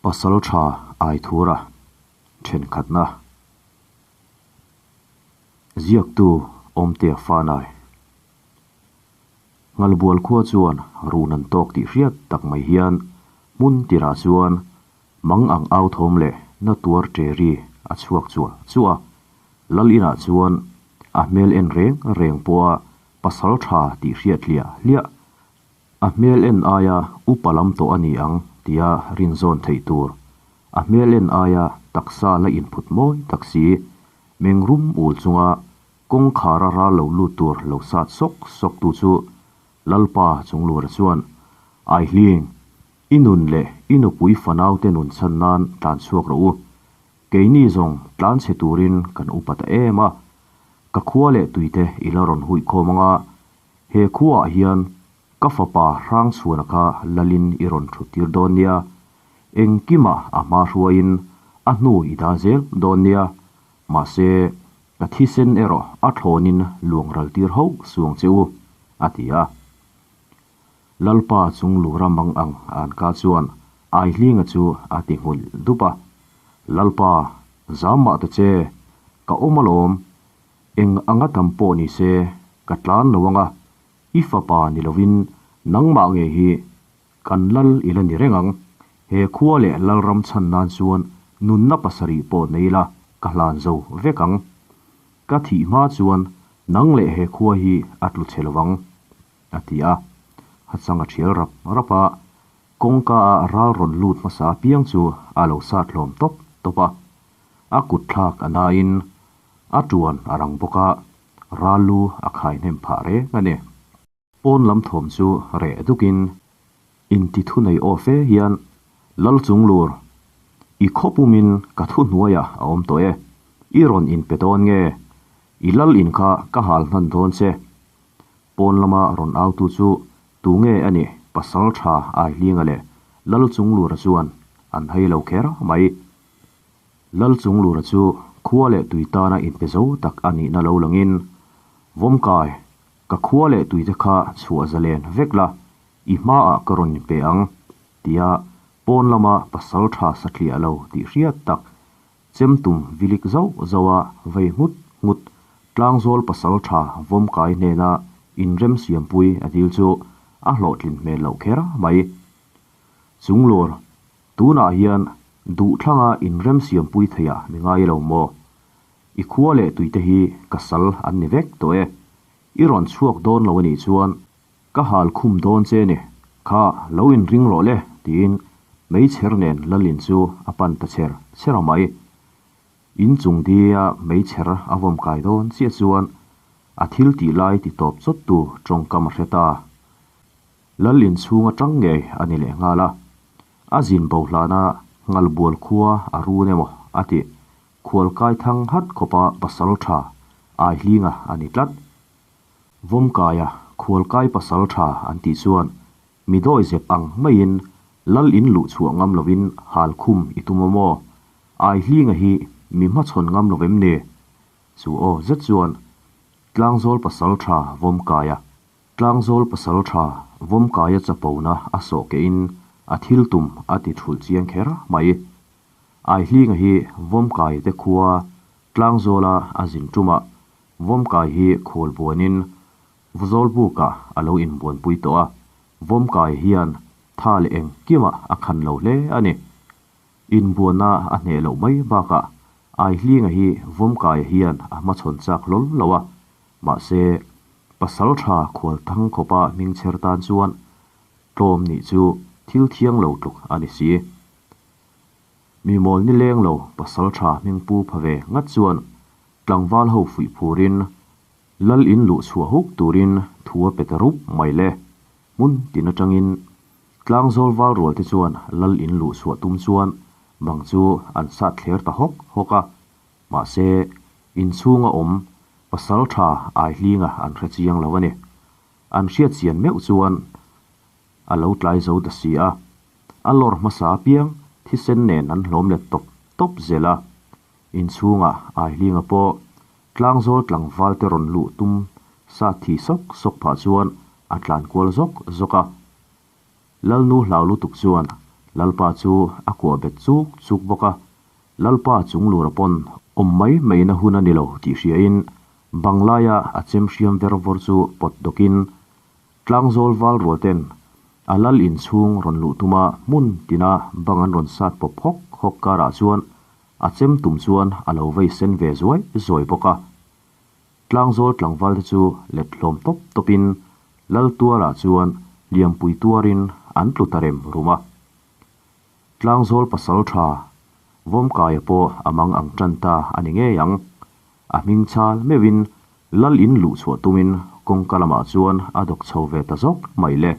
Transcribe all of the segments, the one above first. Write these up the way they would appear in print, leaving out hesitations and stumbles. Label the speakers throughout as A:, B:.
A: Pasalṭha Aithura ṭhenkhatna Ziaktu Awmtea Fanai Nghalbual khua chuan run an tawk tih hriat tak mai hian hmun tirah chuan mang ang au thawm leh na tuar ṭe ri a chhuak chuah chuah a. Lal inah chuan a hmel en reng reng pawha pasalṭha tih hriat hliah hliah A hmel en aia upa lam tawh a ni ang tia rinzawn theih tur. A hmel en aia taksa la inphut mawi tak si, meng rum ul chunga kawngkhara ral lo lut tur lo sat sawk sawk tu chu Lalpa Chunglura chuan, Aihling, i nun leh i nupui fanaute nun chhan nan tlan chhuak rawh u. Keini zawng tlan chhe turin kan upa ta em a, ka khua leh tuite i la rawn huihkhawm anga He khuaah hian ka fapa Hrangchhuana kha lalin i rawn thut tir dawn nia, engkima a hma hruaiin a hnu i dah zel dawn nia, mahse ka thisen erawh a thlawnin luang ral tir hauh suang che u, a ti a. Lalpa chung lura mang ang an ka chuan Aihlinga chu a ti nghulh dup a, Lalpa, zam mah ta che, ka awm alawm, Eng anga tam pawh ni se ka tlan lo anga, i fapa ni lovin nangmah nge hi kan lal i la ni reng ang. He khua leh lalram chhan nan chuan nunna pasarih pawh nei la ka hlan zo vek ang. Ka thih hma chuan nang leh he khua hi a tlu chhe lo vang, a ti a. Hachang a thial rap rap a, kawngka a ral rawn lut hmasa apiang chu a lo sat hlawm tawp tawp a. A kut thlak a nain A tuan a rang bawk a, ral lu a khai hnem phah reng a ni. Pawn lam thawm chu reh dukin inti thu nei aw fe hian, Lal Chunglur, i khaw pumin ka thu hnuaiah a awm tawh e, i rawn inpe dawn nge? I lal in kha ka hal hnan dawn che. Pawn lama rawn autu chu tu nge a nih? Pasal tha Aihlinga leh Lal Chunglura chuan an hei lo kher mai. Lal Chunglura chu khua leh tui tana inpe zo tak a nihna lo langin, Vawmkai, ka khua leh tuite kha chhuah zalen vek la, i hmaah ka rawn inpe ang, tia pawn lama pasal tha satliah lo tih hriat tak, chemtum vilik zauh zauha vei nghut nghut tlangzawl pasal tha Vawmkai hnena inremsiampui a dil chu a hlawhtlin hmel loh kher mai. Chunglur, Tunah hian duhthlanga inremsiampui theiah mi ngai lo maw? I khua leh tuite hi ka sal an ni vek tawh e. I rawn chhuak dawn lo a nih chuan ka hal khum dawn che ni. Kha, lo inring rawh le, tiin meichher nen Lalin chu a pan ta cher cher a mai. In chung dia meichher a vawm kai dawn chiah chuan a thil tih lai ti tawp chawttu tawngkam a hre ta. Lal inchhung atang ngei a ni leh nghal a, a zin bo hlana Nghalbual khua a run emaw a ti khualkai thang hat khawpa pasal tha Aihlinga a ni tlat. Vawmkaia khualkai pasal tha an tih chuan mi dawi zep ang maiin Lal in luh chhuah ngam lovin hal khum i tum aw maw? Aihlinga hi mi hmachhawn ngam lo vem ni? Chu aw zet chuan Tlangzawl pasal tha Vawmkaia Tlangzawl pasal tha Vawmkaia chapona a sawh kehin a thil tum a ti thulh chiang kher mai. Aihlinga hi Vawmkai te khua Tlangzawla a zin tumah Vawmkai hi khawl buanin Vawzawlbukah a lo inbuanpui tawh a, Vawmkai hian tha leh engkimah a khan lo hle a ni. Inbuanna a hneh loh mai bakah Aihlinga hi Vawmkaia hian a hmachhawn chak hlawl lo a, Mahse, pasal tha khual thang khawpa hming chher tan chuan tlawm nih chu thil thiang lo tluk a ni si. Mi mawl ni leng lo pasal tha hming pu pha ve ngat chuan tlangval ho fuih phurin lal in luh chhuah huk turin thu a pe ta rup mai le. Hmun tin atangin tlangzawl val rual te chuan lal in luh chhuah tum chuan bang chu an sat thler ta hawk hawk a. Mahse, inchhunga awm pasal tha Aihlinga an hre chiang lo a ni. An hriat chian meuh chuan a lo tlai zo ta si a. A lawr hmasa apiang thisen nen an hlawm let tawp tawp zel a. Inchhunga Aihlinga pawh tlangzawl tlangval te rawn luh tum sa thi sawk sawk phah chuan a tlan kual zawk zawk a. Lalnu hlau lutuk chuan Lalpa chu a kuah bet chuk chuk bawk a, Lalpa Chunglura pawn awm mai maina hun a ni lo tih hriain banglaia a chem hriam ver vawr chu pawt dawkin Tlangzawl val rual ten a lal inchhung rawn luh tuma hmun tina bang an rawn sat pawp hawk hawk karah chuan a chem tum chuan a lo vei sen ve zuai zuai bawk a. Tlangzawl tlangval te chu let hlawm tawp tawpin lal tuarah chuan liampui tuarin an tlu ta rem rum a. Tlangzawl pasal tha Vawmkaia pawh a mang ang tan ta a ni ngei ang. A hming chal meuhin lal in luh chhuah tumin kawngka lamah chuan a dawk chho ve ta zawk mai le.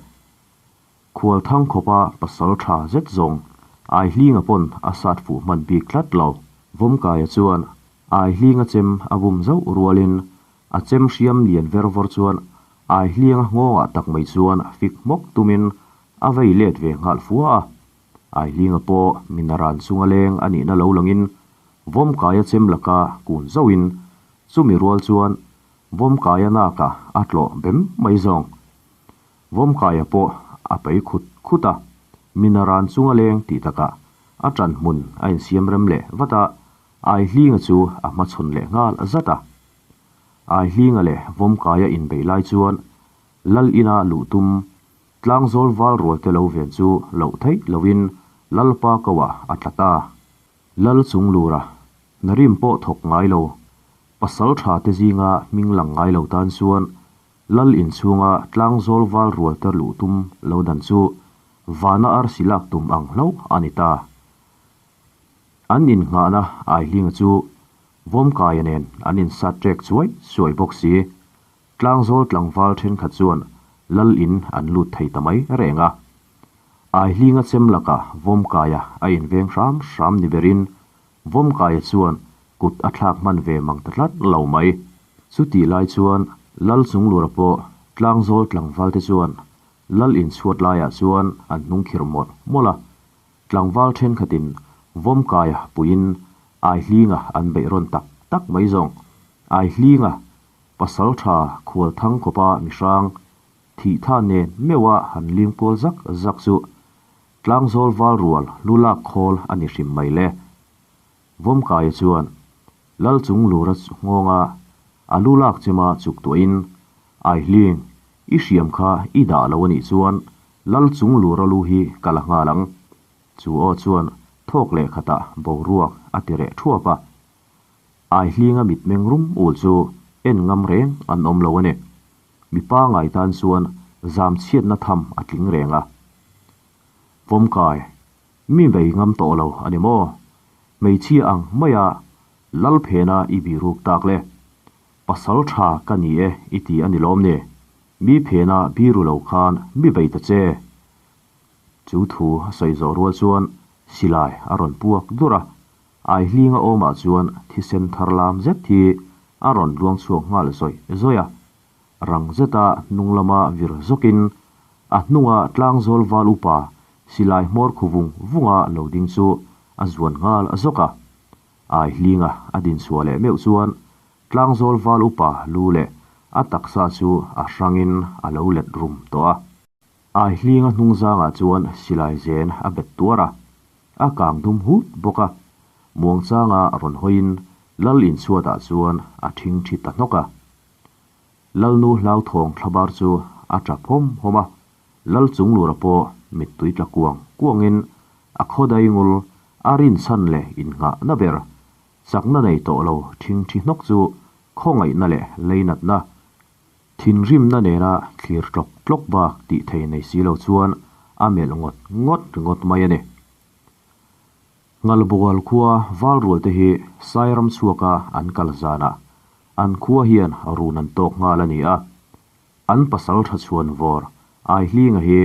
A: Khual thang khawpa pasal tha zet zawng Aihlinga pawn a sat fuh hman bik tlat lo. Vawmkaia chuan Aihlinga chem a bum zauh rualin a chem hriam lian ver vawr chuan Aihlinga nghawngah tak mai chuan fik hmawk tumin a vei let ve nghal fua a. Aihlinga pawh minaran chunga leng a nihna lo langin Vawmkaia chem laka kun zauhin chumi rual chuan Vawmkaia naka a tlawh bem mai zawng. Vawmkaia pawh a pei khut khut a, minaran chunga leng tih takah a ṭan hmun a insiam rem leh vat a, Aihlinga chu a hmachhawn leh nghal zat a. Aihlinga leh Vawmkaia inbeih lai chuan Lal ina luh tum Tlangzawl val rual te lo ven chu loh theih loin Lalpa koah a tla ta. Lal Chunglura, Narim pawh thawk ngai lo, pasal tha te zinga hming lang ngai lo tan chuan Lal inchhunga Tlangzawl val rual te luh tum lo dan chu vana arsi lak tum ang hlauh a ni ta. An innghahna Aihlinga chu Vawmkaia nen an insat ṭek chuai chuai bawk si. Tlangzawl tlangval thenkhat chuan Lal in an lut thei ta mai reng a. Aihlinga chem lakah Vawmkaia a inveng hram hram ni berin Vawmkaia chuan kut a thlak hman ve mang ta tlat lo mai. Chutih lai chuan Lal Chunglura pawh Tlangzawl tlangval te chuan Lal inchhuat laiah chuan an hnung khirh mawlh mawlh a. Tlangval thenkhatin Vawmkaia puiin Aihlinga an beih rawn tak tak mai zawng. Aihlinga pasal tha khual thang khawpa mihrang thih tha nen meuha han lim kual zak zak chu Tlangzawl val rual lu lak khawl a ni hrim mai le. Vawmkaia chuan Lal Chunglura nghawnga a lu lak chema chuk tuahin, Aihling, i hriam kha i dah lo a nih chuan Lal Chunglura lu hi ka la nghal ang. Chu aw chuan thawk leh khatah boruak a ti reh thuap a. Aihlinga mitmeng rum ul chu en ngam reng an awm lo a ni. Mipa ngai tan chuan zam chhiatna tham a tling reng a. Vawmkai, mi vei ngam tawh lo a ni maw? Hmeichhia ang maia lal phena i biruk tak le. Pasal tha ka ni e i ti a ni lawm ni? Mi phena biru lo khan mi vei ta che. Chu thu a sawi zawh rual chuan silai a rawn puak dur a, Aihlinga awmah chuan thisen thar lam zet hi a rawn luang chhuak nghal zawih zawih a. Rang zeta hnung lama vir zawkin a hnunga tlangzawl val upa silai hmawr khu vung vunga lo ding chu a zuan nghal zawk a. Aihlinga a din chhuah leh meuh chuan tlangzawl val upa lu leh a taksa chu a hrangin a lo let rum tawh a. Aihlinga hnung zangah chuan silai zen a bet tuar a. A kang dum hut bawk a, muangchanga rawn hawiin Lal inchhuatah chuan a thing thi ta hnawk a. Lalnu hlauthawng thlabar chu a tap hawm hawm a, Lal Chunglura pawh mittui tla kuang kuangin a khawdai ngul a rinchhan leh innghahna ber chakna nei tawh lo thing thi hnawk chu khawngaihna leh leinatna Thinrimna nena thlir tlawk tlawk bak tih thei nei si lo chuan a melh ngawt ngawt ringawt mai a ni. Ngalbual khua Valrual te hi Sairam chhuaka an kal zanah an khua hian run an tawk nghal a ni a. An pasal tha chhuan vawr Aihlinga hi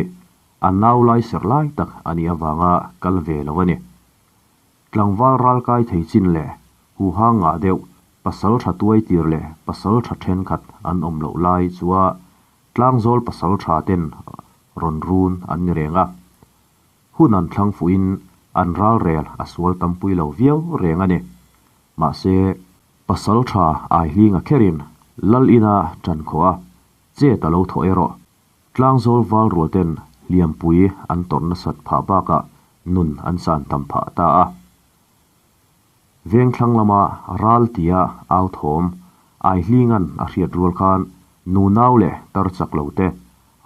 A: a nau lai serh lai tak a nih avanga kal ve lo a ni. Tlangval ralkai thei chin leh huha ngah deuh pasal tha tuai tir leh pasal tha thenkhat an awm loh lai chua tlangzawl pasal tha ten rawn run an ni reng a. Hun an thlang fuhin an ralrel a sual tampui lo viau reng a ni. Mahse, pasal tha Aihlinga kherin Lal ina tan khawh a, chet a lo thawh erawh. Tlangzawl val rual ten hliampui an tawrh nasat phah bakah. nun an chan tam phah ta a. Vengthlang lama ral tia au thawm Aihlinga'n a hriat rual khan nunau leh tar chak lo te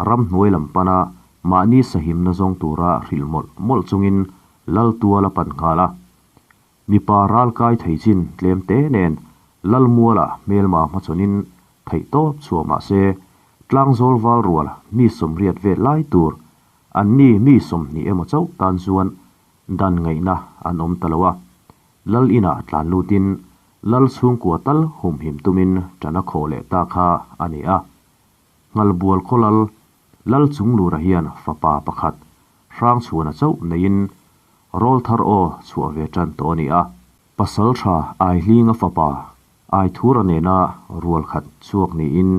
A: ramhnuai lam pana mahni sahimna zawng tura hrilh mawlh mawlh chungin lal tual a pan nghal a. Mipa ral kai thei chin tlem te nen lal muala hmelma hmachhawnin theihtawp chhuah mah se tlangzawl val rual mi 80 vel lai tur anni mi 20 emaw chauh tan chuan dan ngaihna an awm ta lo a. Lal inah tlan lutin lal chhungkua tal humhim tumin ṭan a khawh leh ta kha a ni a. Nghalbual khaw lal, lal chunglura hian fapa pakhat Hrangchhuana chauh neiin rawlthar aw chhuah ve ṭan tawh a ni a. Pasalṭha Aihlinga fapa Aithura nena rual khat chhuak niin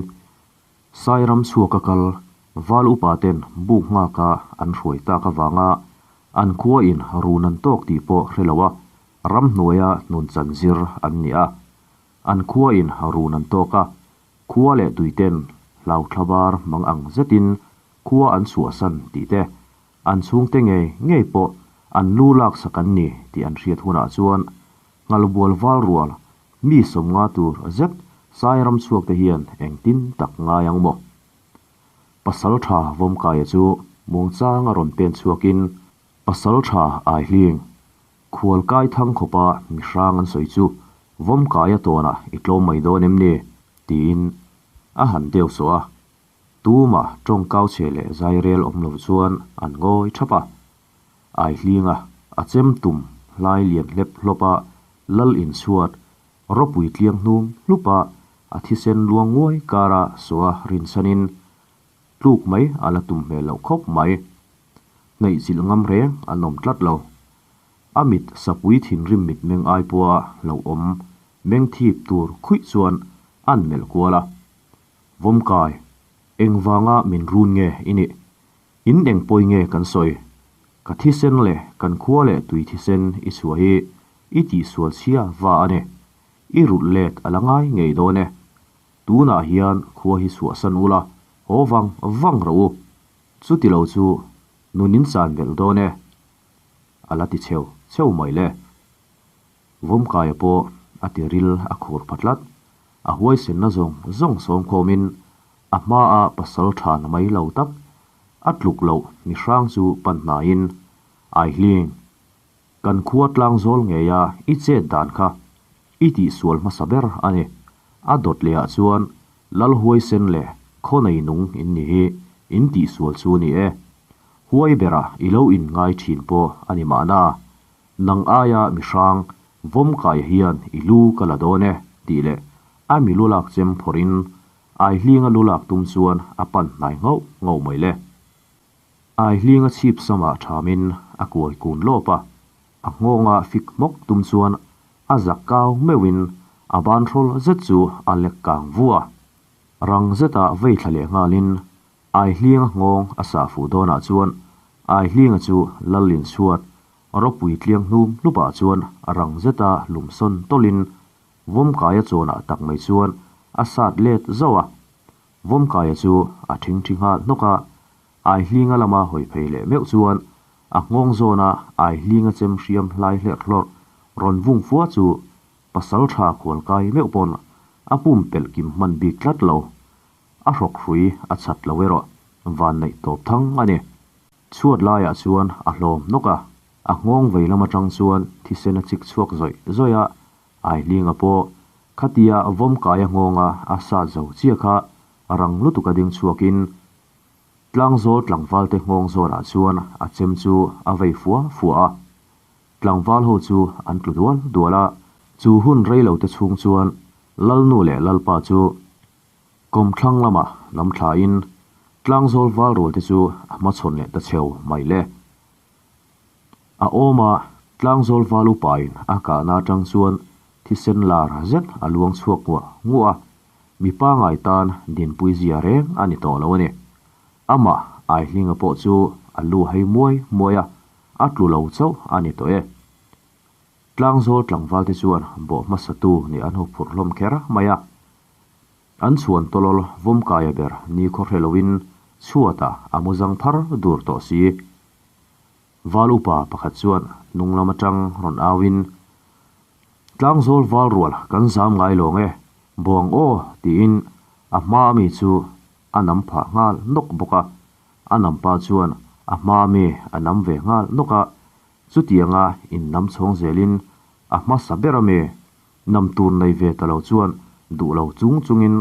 A: Sairam chhuaka kal val upa ten buk nghaka an hruai tak avanga an khua in run an tawk tih pawh hre lo a, ramhnuaia hnun chan zir an ni a. An khua in run an tawk a, khua leh tui ten hlauhthlabar mang ang zetin khua an chhuahsan tih te, an chhungte ngei ngei pawh an lu laksak an ni tih an hriat hunah chuan Nghalbual val rual Mi 50 tur zet Sairam chhuak te hian engtin tak ngai ang maw? Pasal tha Vawmkaia chu muangchang a rawn pen chhuakin Pasal tha Aihling, khual kai thang khawpa mi hrang an sawi chu Vawmkaia tawnah i tlawm mai dawn em ni? tiin a han deuh sawh a. Tuma tawngkau chhe leh zairel awm lo chuan an ngawi thap a. Aihlinga a chem tum hlai lian hlep hlawp a lal inchhuat ropui tliang hnum hlup a a thisen luang nguai kara sawha rinchhanin tluk mai a la tum hmel loh khawp mai. Hnaihchilh ngam reng an awm tlat lo. A mit sapui thinrim mitmeng ai pawha hlauhawm meng thip tur khuih chuan an melh kual a. Vawmkai, engvanga min run nge i nih? In eng pawi nge kan sawi? Ka thisen leh kan khua leh tui thisen i chhuah hi i tihsual chhia va a ni. I rulh let a la ngai ngei dawn e. Tunah hian khua hi chhuahsan ula, haw vang vang rawh u. Chuti lo chu nun in chan belh dawn e. A la ti cheu cheu mai le. Vawmkaia pawh a ti ril a khur pha tlat. A huaisenna zawng zawng sawmkhawmin A hmaa pasal tha na mai lo tak, a tluk loh mi hrang chu pan hnaiin, Aihling, kan khua tlang zawl ngeia i chet dan kha i tihsual hmasa ber a ni. A dawt lehah chuan Lal huaisen leh khaw nei nung in ni hi in tihsual chu ni e. Huai berah i lo in ngai thin pawh a ni mahna, nang aia mi hrang vawmkaia hian i lu ka la dawn e tih leh a mi lu lak chem phawrhin Aihlinga lu lak tum chuan a pan hnai nghauh nghauh mai le. Aihlinga chhip samah thamin a kuai kun lawp a, a nghawnga fik hmawk tum chuan a zak kau meuhin a ban hrawl zet chu a lek kang vu a. Rang zeta vei thla leh nghalin Aihlinga nghawng a sah fuh dawnah chuan Aihlinga chu Lalin chhuat ropui tliang hnum hlupah chuan rang zeta lumsawn tawlhin Vawmkaia chawnah tak mai chuan a sat let zauh a. Vawmkaia chu a thingthi nghal hnawk a, Aihlinga lama hawi phei leh meuh chuan a nghawng zawna Aihlinga chem hriam hlai hlerh hlawrh rawn vung fua chu pasal tha khualkai meuh pawn a pumpelh kim hman bik tlat lo. A hrawk hrui a chat lo erawh van neih tawp thang a ni. Chhuat laiah chuan a hlawm nawk a, a nghawng vei lam atang chuan thisen a chik chhuak zawih zawih a, Aihlinga pawh khatia vawmkaia nghawnga a sat zo chiah kha rang lutuka ding chhuakin tlangzawl tlangvalte nghawng zawnah chuan a chem chu a vei fua fua a. Tlangval ho chu an tlu dual dual a, chu hun reilote chhung chuan Lalnu leh Lalpa chu Kawmthlang lamah lam thlain tlangzawl val rualte chu a hmachhawn leh ta cheu mai le. A awm a, tlangzawl val upain a kahna atang chuan thisen lar zet a luang chhuak nguah nguah a, mi pangai tan dinpui zia reng a ni tawh lo a ni. Amah Aihlinga pawh chu a lu hei muai muai a, a tlu lo chauh a ni tawh e. Tlangzawl tlangvalte chuan bawh hmasatu nih an huphurh hlawm kher mai a. An chhuan tawlawl vawmkaia ber ni khaw hre loin chhuatah a mu zang phar dur tawh si. Val upa pakhat chuan hnung lam atang rawn auin, Tlangzawl val rual kan zam ngai lawng e, buang aw tiin a hma ami chu a nam phah nghal nawk bawk a. A nam pa chuan a hma ami a nam ve nghal nawk a, chutianga in nam chhawng zelin a hmasa ber ami nam tur nei ve ta lo chuan duh lo chung chungin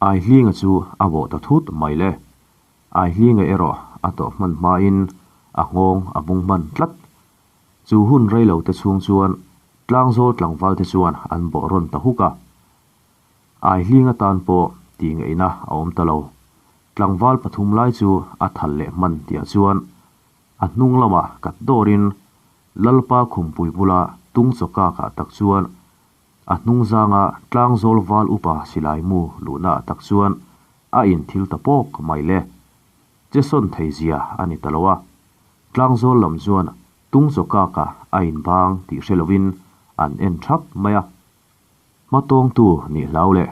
A: Aihlinga chu a bawh ta thut mai le. Aihlinga erawh a tawh hman hmain a nghawng a bung hman tlat. Chu hun rei lo te chhung chuan tlangzawl tlangval te chuan an bawh rawn ta huk a. Aihlinga tan pawh tih ngaihna a awm ta lo. Tlangval pathum lai chu a thal leh hman tihah chuan a hnung lamah kat dawrin Lalpa khumpui bula tung chawkakah tak chuan A hnung zanga tlangzawl val upa silai mu luhna ah tak chuan a in thil ta pawk mai le. Che sawn thei zia a ni ta lo a. Tlangzawl lam chuan tung chaw kak ah a in bang tih hre lovin an en thap mai a. Hmatawngtu nih hlau leh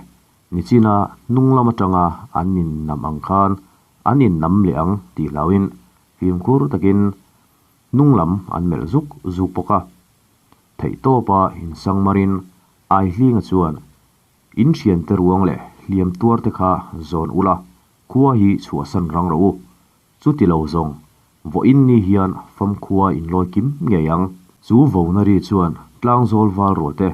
A: nichina hnung lam atanga an in nam ang khan an in nam leh ang tih hlauin fimkhur takin hnung lam an melh zuk zuk bawk a. Theihtawpa insangmarin Aihlinga chuan, In thiante ruang leh hliam tuarte kha zawn ula, khua hi chhuahsan rang rawh u. Chuti lo zawng, vawiin ni hian famkhua inlawi kim ngei ang. Chu vona ri chuan tlangzawl val rualte,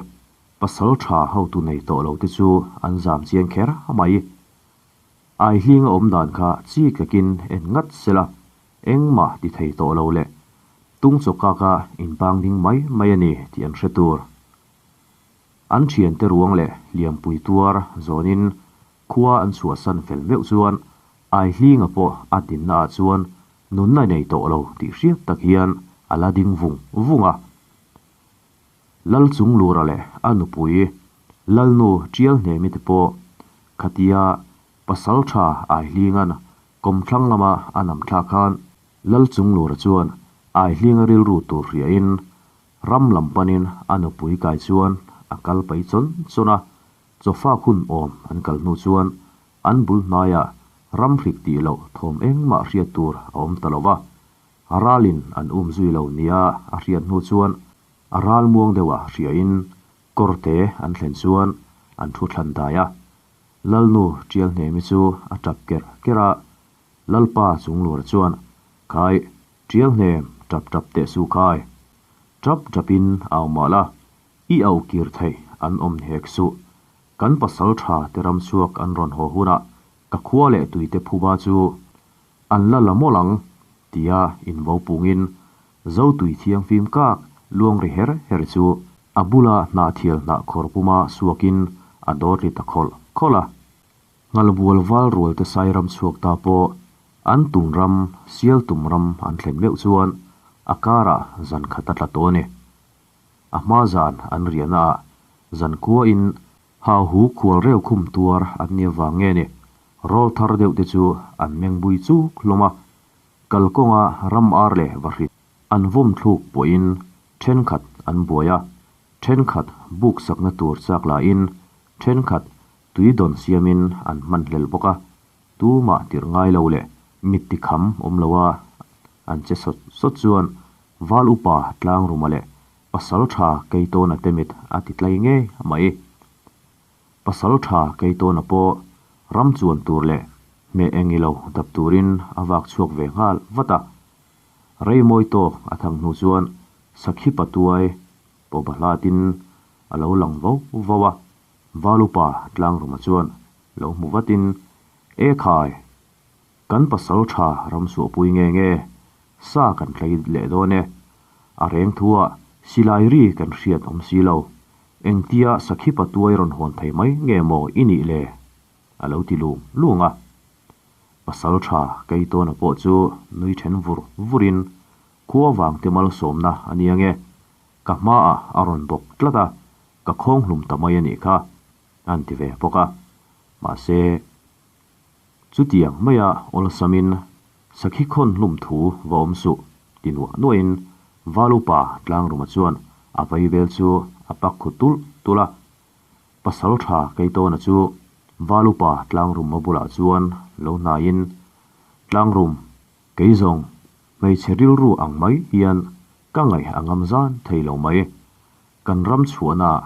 A: pasal tha hotu nei tawh lo te chu an zam chiang kher mai. Aihlinga awm dan kha chi tlekin en ngat sela, engmah ti thei tawh lo leh tung chawkaka inbang ding mai mai a ni tih an hre tur. An thiante ruang leh hliampui tuar zawnin khua an chhuahsan fel meuh chuan Aihlinga pawh a dinna ah chuan nunna nei tawh lo tih hriat tak hian a la ding vung vung a. Lal Chunglura leh a nupui Lalnu Tialhnemi te pawh khatia pasal tha Aihlinga'n kawmthlang lama a nam thlak khan Lal Chunglura chuan Aihlinga rilru tur hriain ram lam panin a nupui kai chuan a kal pai chawn chawn a, chawfak hun awm an kal hnu chuan an bul hnaiah ram hrik tih loh thawm engmah hriat tur a awm ta lo va. Ralin an um zui lo nia a hriat hnu chuan a ral muang deuha hriain kawrte an thlen chuan an thu thlan dai a. Lalnu Tialhnemi chu a tap kerh kerh a, Lalpa Chunglura chuan, Khai, Tialhnem, tap tap teh su khai. Tap tapin au mah la, i au kir theih an awm hek suh. Kan pasal tha te ram chhuak an rawn haw hunah ka khua leh tuite phuba chu An la la mawlh ang, tia invo pungin Zotui thiangfim kak luang ri her her chu a bula hnahthial hnah khawr puma suakin a dawt ri ta khawlh khawlh a. Nghalbual val rualte sai ram chhuak ta pawh an tum ram, sial tum ram an thlen meuh chuan a karah zan khat a tla tawh a ni. A hma zan an riahna ah zan khuain Hau hu khual reu khum tuar an nia vang nge ni? Rawl thar deuh te chu an meng bui chuk hlawm a, kalkawnga ram ar leh vahrit an vawm thluk pawhin thenkhat an buai a, thenkhat buk sakna tur chak lahin thenkhat tui dawn siamin an hman hlel bawk a, tumah tirh ngai lo leh mit ti kham awm lo a an che sawt sawt chuan val upa tlang ruma leh Pasal tha Keitawna te mit a ti tlai ngei mai. Pasal tha Keitawna pawh ram chuan tur leh hmeh eng ilo dap turin a vak chhuak ve nghal vat a. Rei mawi tawk a thang hnu chuan Sakhi Patuai pawh bahlatin a lo lang vo vo a. Valupa Tlangruma chuan lo hmu vatin, E khai! Kan pasal tha ram suahpui nge nge, sa kan tlai leh dawn e. A reng thuah silai ri kan hriat awm si lo. Engtia sakhi patuai rawn hawn thei mai nge maw i nih le? A lo ti lung lung a. Pasal tha Keitawna pawh chu nui then vur vurin, Khua vangte malsawmna a nia nge, ka hmaah a rawn bawk tlat a, ka khawng hlum ta mai a nih kha, a han ti ve bawk a. Mahse. Chutiang maia awlsamin sakhi khawn hlum thu va awm suh ti nuah nuahin Valupa Tlangruma chuan a vaivel chu a pak khu tulh tulh a. Pasal tha Keitawna chu Valupa Tlangruma bulah chuan lo hnaiin, Tlangrum, kei zawng, Hmeichhe rilru ang mai hian ka ngaih a ngam zan thei lo mai. Kan ram chhuahnaah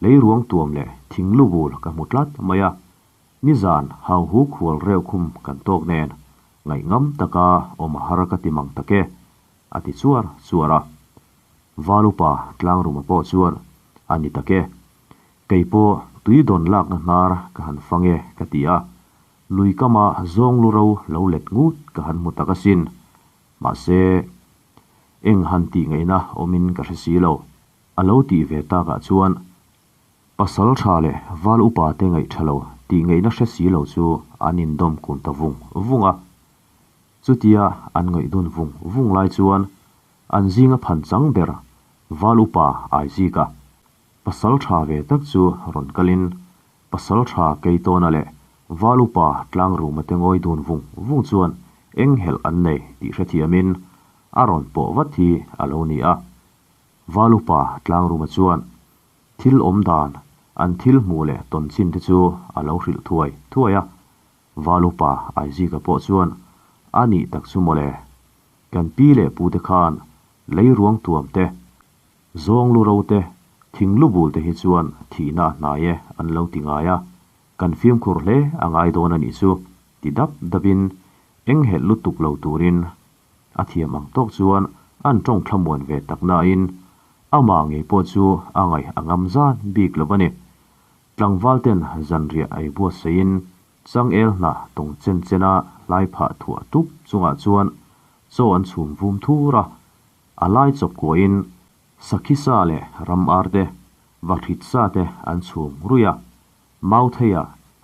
A: lei ruang tuam leh thing lu bul ka hmu tlat mai a, nizan hau hu khual reuh khum kan tawk nen ngaih ngam taka awm a har ka ti mang tak e, a ti chuar chuar a. Valupa tlangruma pawh chuan a ni tak e. Kei pawh tui dawn lakna hnar ka han fang e ka ti a, lui kama zawng lu ro lo let ngut ka han hmu tak asin. Mahse, eng han tih ngaihna awmin ka hre si lo. A lo tih ve takah chuan pasal tha leh val upa te ngaih tha lo tih ngaihna hre si lo chu an indawm kun ta vung vung a. Chutia an ngaih dun vung vung lai chuan an zinga phan chang ber val upa Aizika Pasal tha ve tak chu rawn kalin pasal tha Keitawna leh Val upa Tlangruma te ngawi dun vung vung chuan eng helh an nei tih hrethiamin a rawn pawh vat hi a lo ni a. Val upa Tlangruma chuan thil awm dan, an thil hmuh leh tawn chin te chu a lo hrilh thuai thuai a. Val upa Aizika pawh chuan a nih tak chu mawle, kan pi leh pute khan lei ruang tuam te, Zawng lu ro te, thing lu bul te hi chuan thihna a hnai e an lo ti ngai a, kan fimkhur hle a ngai dawn a nih chu ti dap dapin enghelh lutuk lo turin a thiam ang tawk chuan an tawng thlamuan ve tak nain amah ngei pawh chu a ngaih a ngam zan bik lo a ni. Tlangval ten zanriah ei buatsaihin changel hnah tawng chen chena hlai phah thuah tup chungah chuan chaw an chhum vum thur a, A lai chawp kuahin sakhi sa leh ram ar te, vahrit sa te an chhum ruih a, Mautheia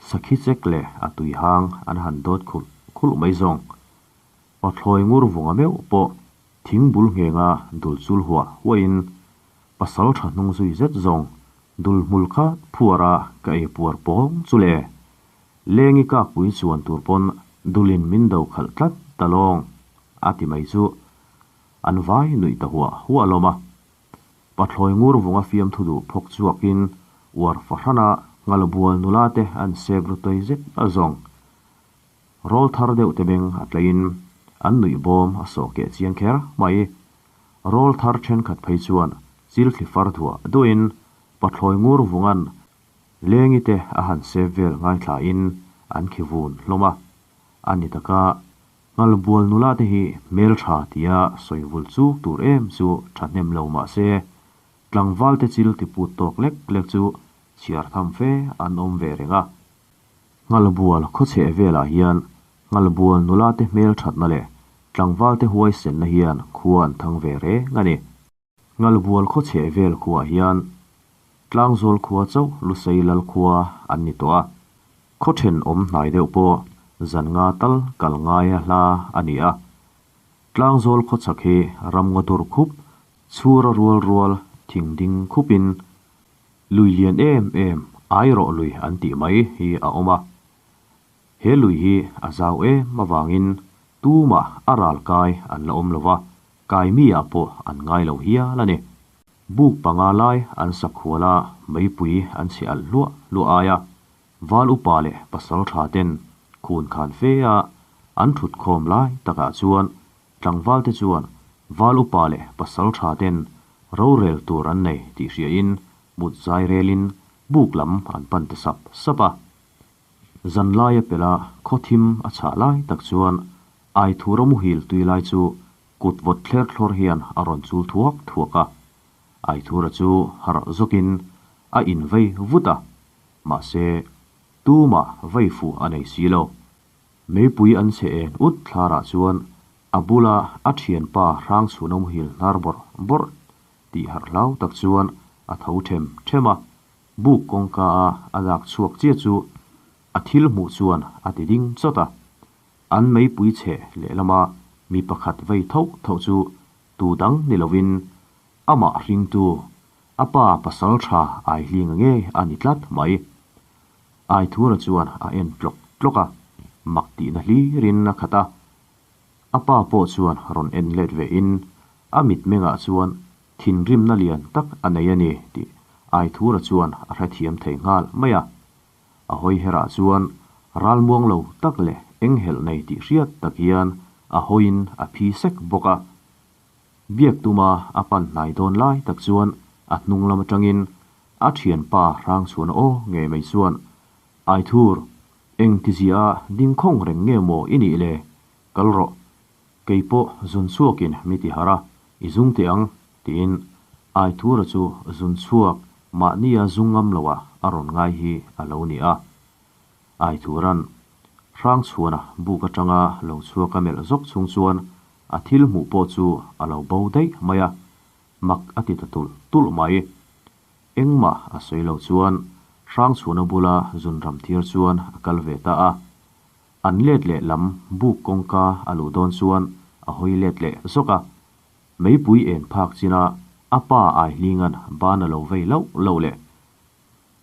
A: sakhi chek leh a tui hang an han dawt khulh khulh mai zawng. Pathlawi ngur vunga meuh pawh thing bul nghenga dul chul huah huahin pasal tha hnung zui zet zawng dul hmul kha phuara ka ei puar pawng chu le. Lengi kakpui chuan tur pawn dulin min do khalh tlat ta lawng a ti mai chu. An vai nuih ta huah huah lawm a. Pathlawi ngur vunga fiamthu duh phawk chhuakin uar fahrana nghalbual nula te an sep ru tawi zet a zawng. Rawl thar deuh te beng a tlaiin an nuih bawm a sawh keh chiang kher mai. Rawl thar thenkhat phei chuan chil thli far thuah duhin pathlawi ngur vungan lengi te a han sep vel ngaithlain an khi vun hlawm a. A ni taka Nghalbual nula te hi hmeltha tia sawi vul chuk tur em chu thahnem lo mah se, tlangval te chil ti put tawk lek lek chu chhiar tham fe an awm ve reng a. Nghalbual khawchheh velah hian Nghalbual nula te hmelthatna leh tlangval te huaisenna hian khua an thang ve reng a ni. Nghalbual khawchheh vel khuaah hian Tlangzawl khua chauh Lusei lal khua an ni tawh a, khaw thenawm hnai deuh pawh zan nga tal kal ngaia hla a ni a. Tlangzawl khawchhak hi ramngaw dur khup, chhura rual rual thing ding khupin lui lian em em Airawh lui an tih mai hi a awm a. He lui hi a zau em avangin tumah a ral kai an la awm lo va, kai mi ah pawh an ngai lo hial a ni. Buk panga lai an sak hual a, meipui an chhe alh hluah hluah ai a, val upa leh pasal tha ten khun khan fe a an thut khawm lai takah chuan tlangval te chuan val upa leh pasal tha ten rorel tur an nei tih hriain mut zai relin buk lam an pan ta sap sap a. Zanlaia pela khaw thim a chhah lai tak chuan Aithura muhil tui lai chu kut vawt thler thlawr hian a rawn chul thuak thuak a. Aithura chu harh zawkin a invei vut a, mahse tumah vei fuh a nei si lo. Meipui an chhe en ut thlarah chuan a bula a thianpa Hrangchhuna muhil hnar bawrh bawrh tih harh hlau tak chuan a tho them them a. Buk kawngka a a lak chhuak chiah chu a thil hmuh chuan a ti ding chawt a. An meipui chhe lehlama mi pakhat vei tho tho chu tu dang ni lovin amah hringtu a pa pasal tha Aihlinga ngei a ni tlat mai. Aithura chuan a en tlawk tlawk a, mak tihna hlirin a khat a. A pa pawh chuan rawn en let ve in a mitmengah chuan Thinrimna lian tak a nei a ni tih Aithura chuan a hrethiam thei nghal mai a. A hawi herah chuan ralmuang lo tak leh enghelh nei tih hriat tak hian a hawiin a phi sek bawk a. Biak tuma a pan hnai dawn lai tak chuan a hnung lam atangin a thianpa Hrangchhuana aw ngei mai chuan, Aithur, eng tizia a ding khawng reng nge maw i nih le? Kal rawh, kei pawh zun chhuakin mi ti harh a, i zung teh ang, tiin Aithura chu zun chhuak mahnia zung ngam loah a rawn ngai hi a lo ni a. Aithura'n Hrangchhuana buk atanga lo chhuak a melh zawk chung chuan a thil hmuh pawh chu a lo bo daih mai a, mak a ti ta tulh tulh mai. Engmah a sawi lo chuan Hrangchhuana bula zunram thiar chuan a kal ve ta a. An let leh lam buk kawngka a luh dawn chuan a hawi let leh zawk a. Meipui en phak china a pa Aihlinga'n ban a lo vei loh loh leh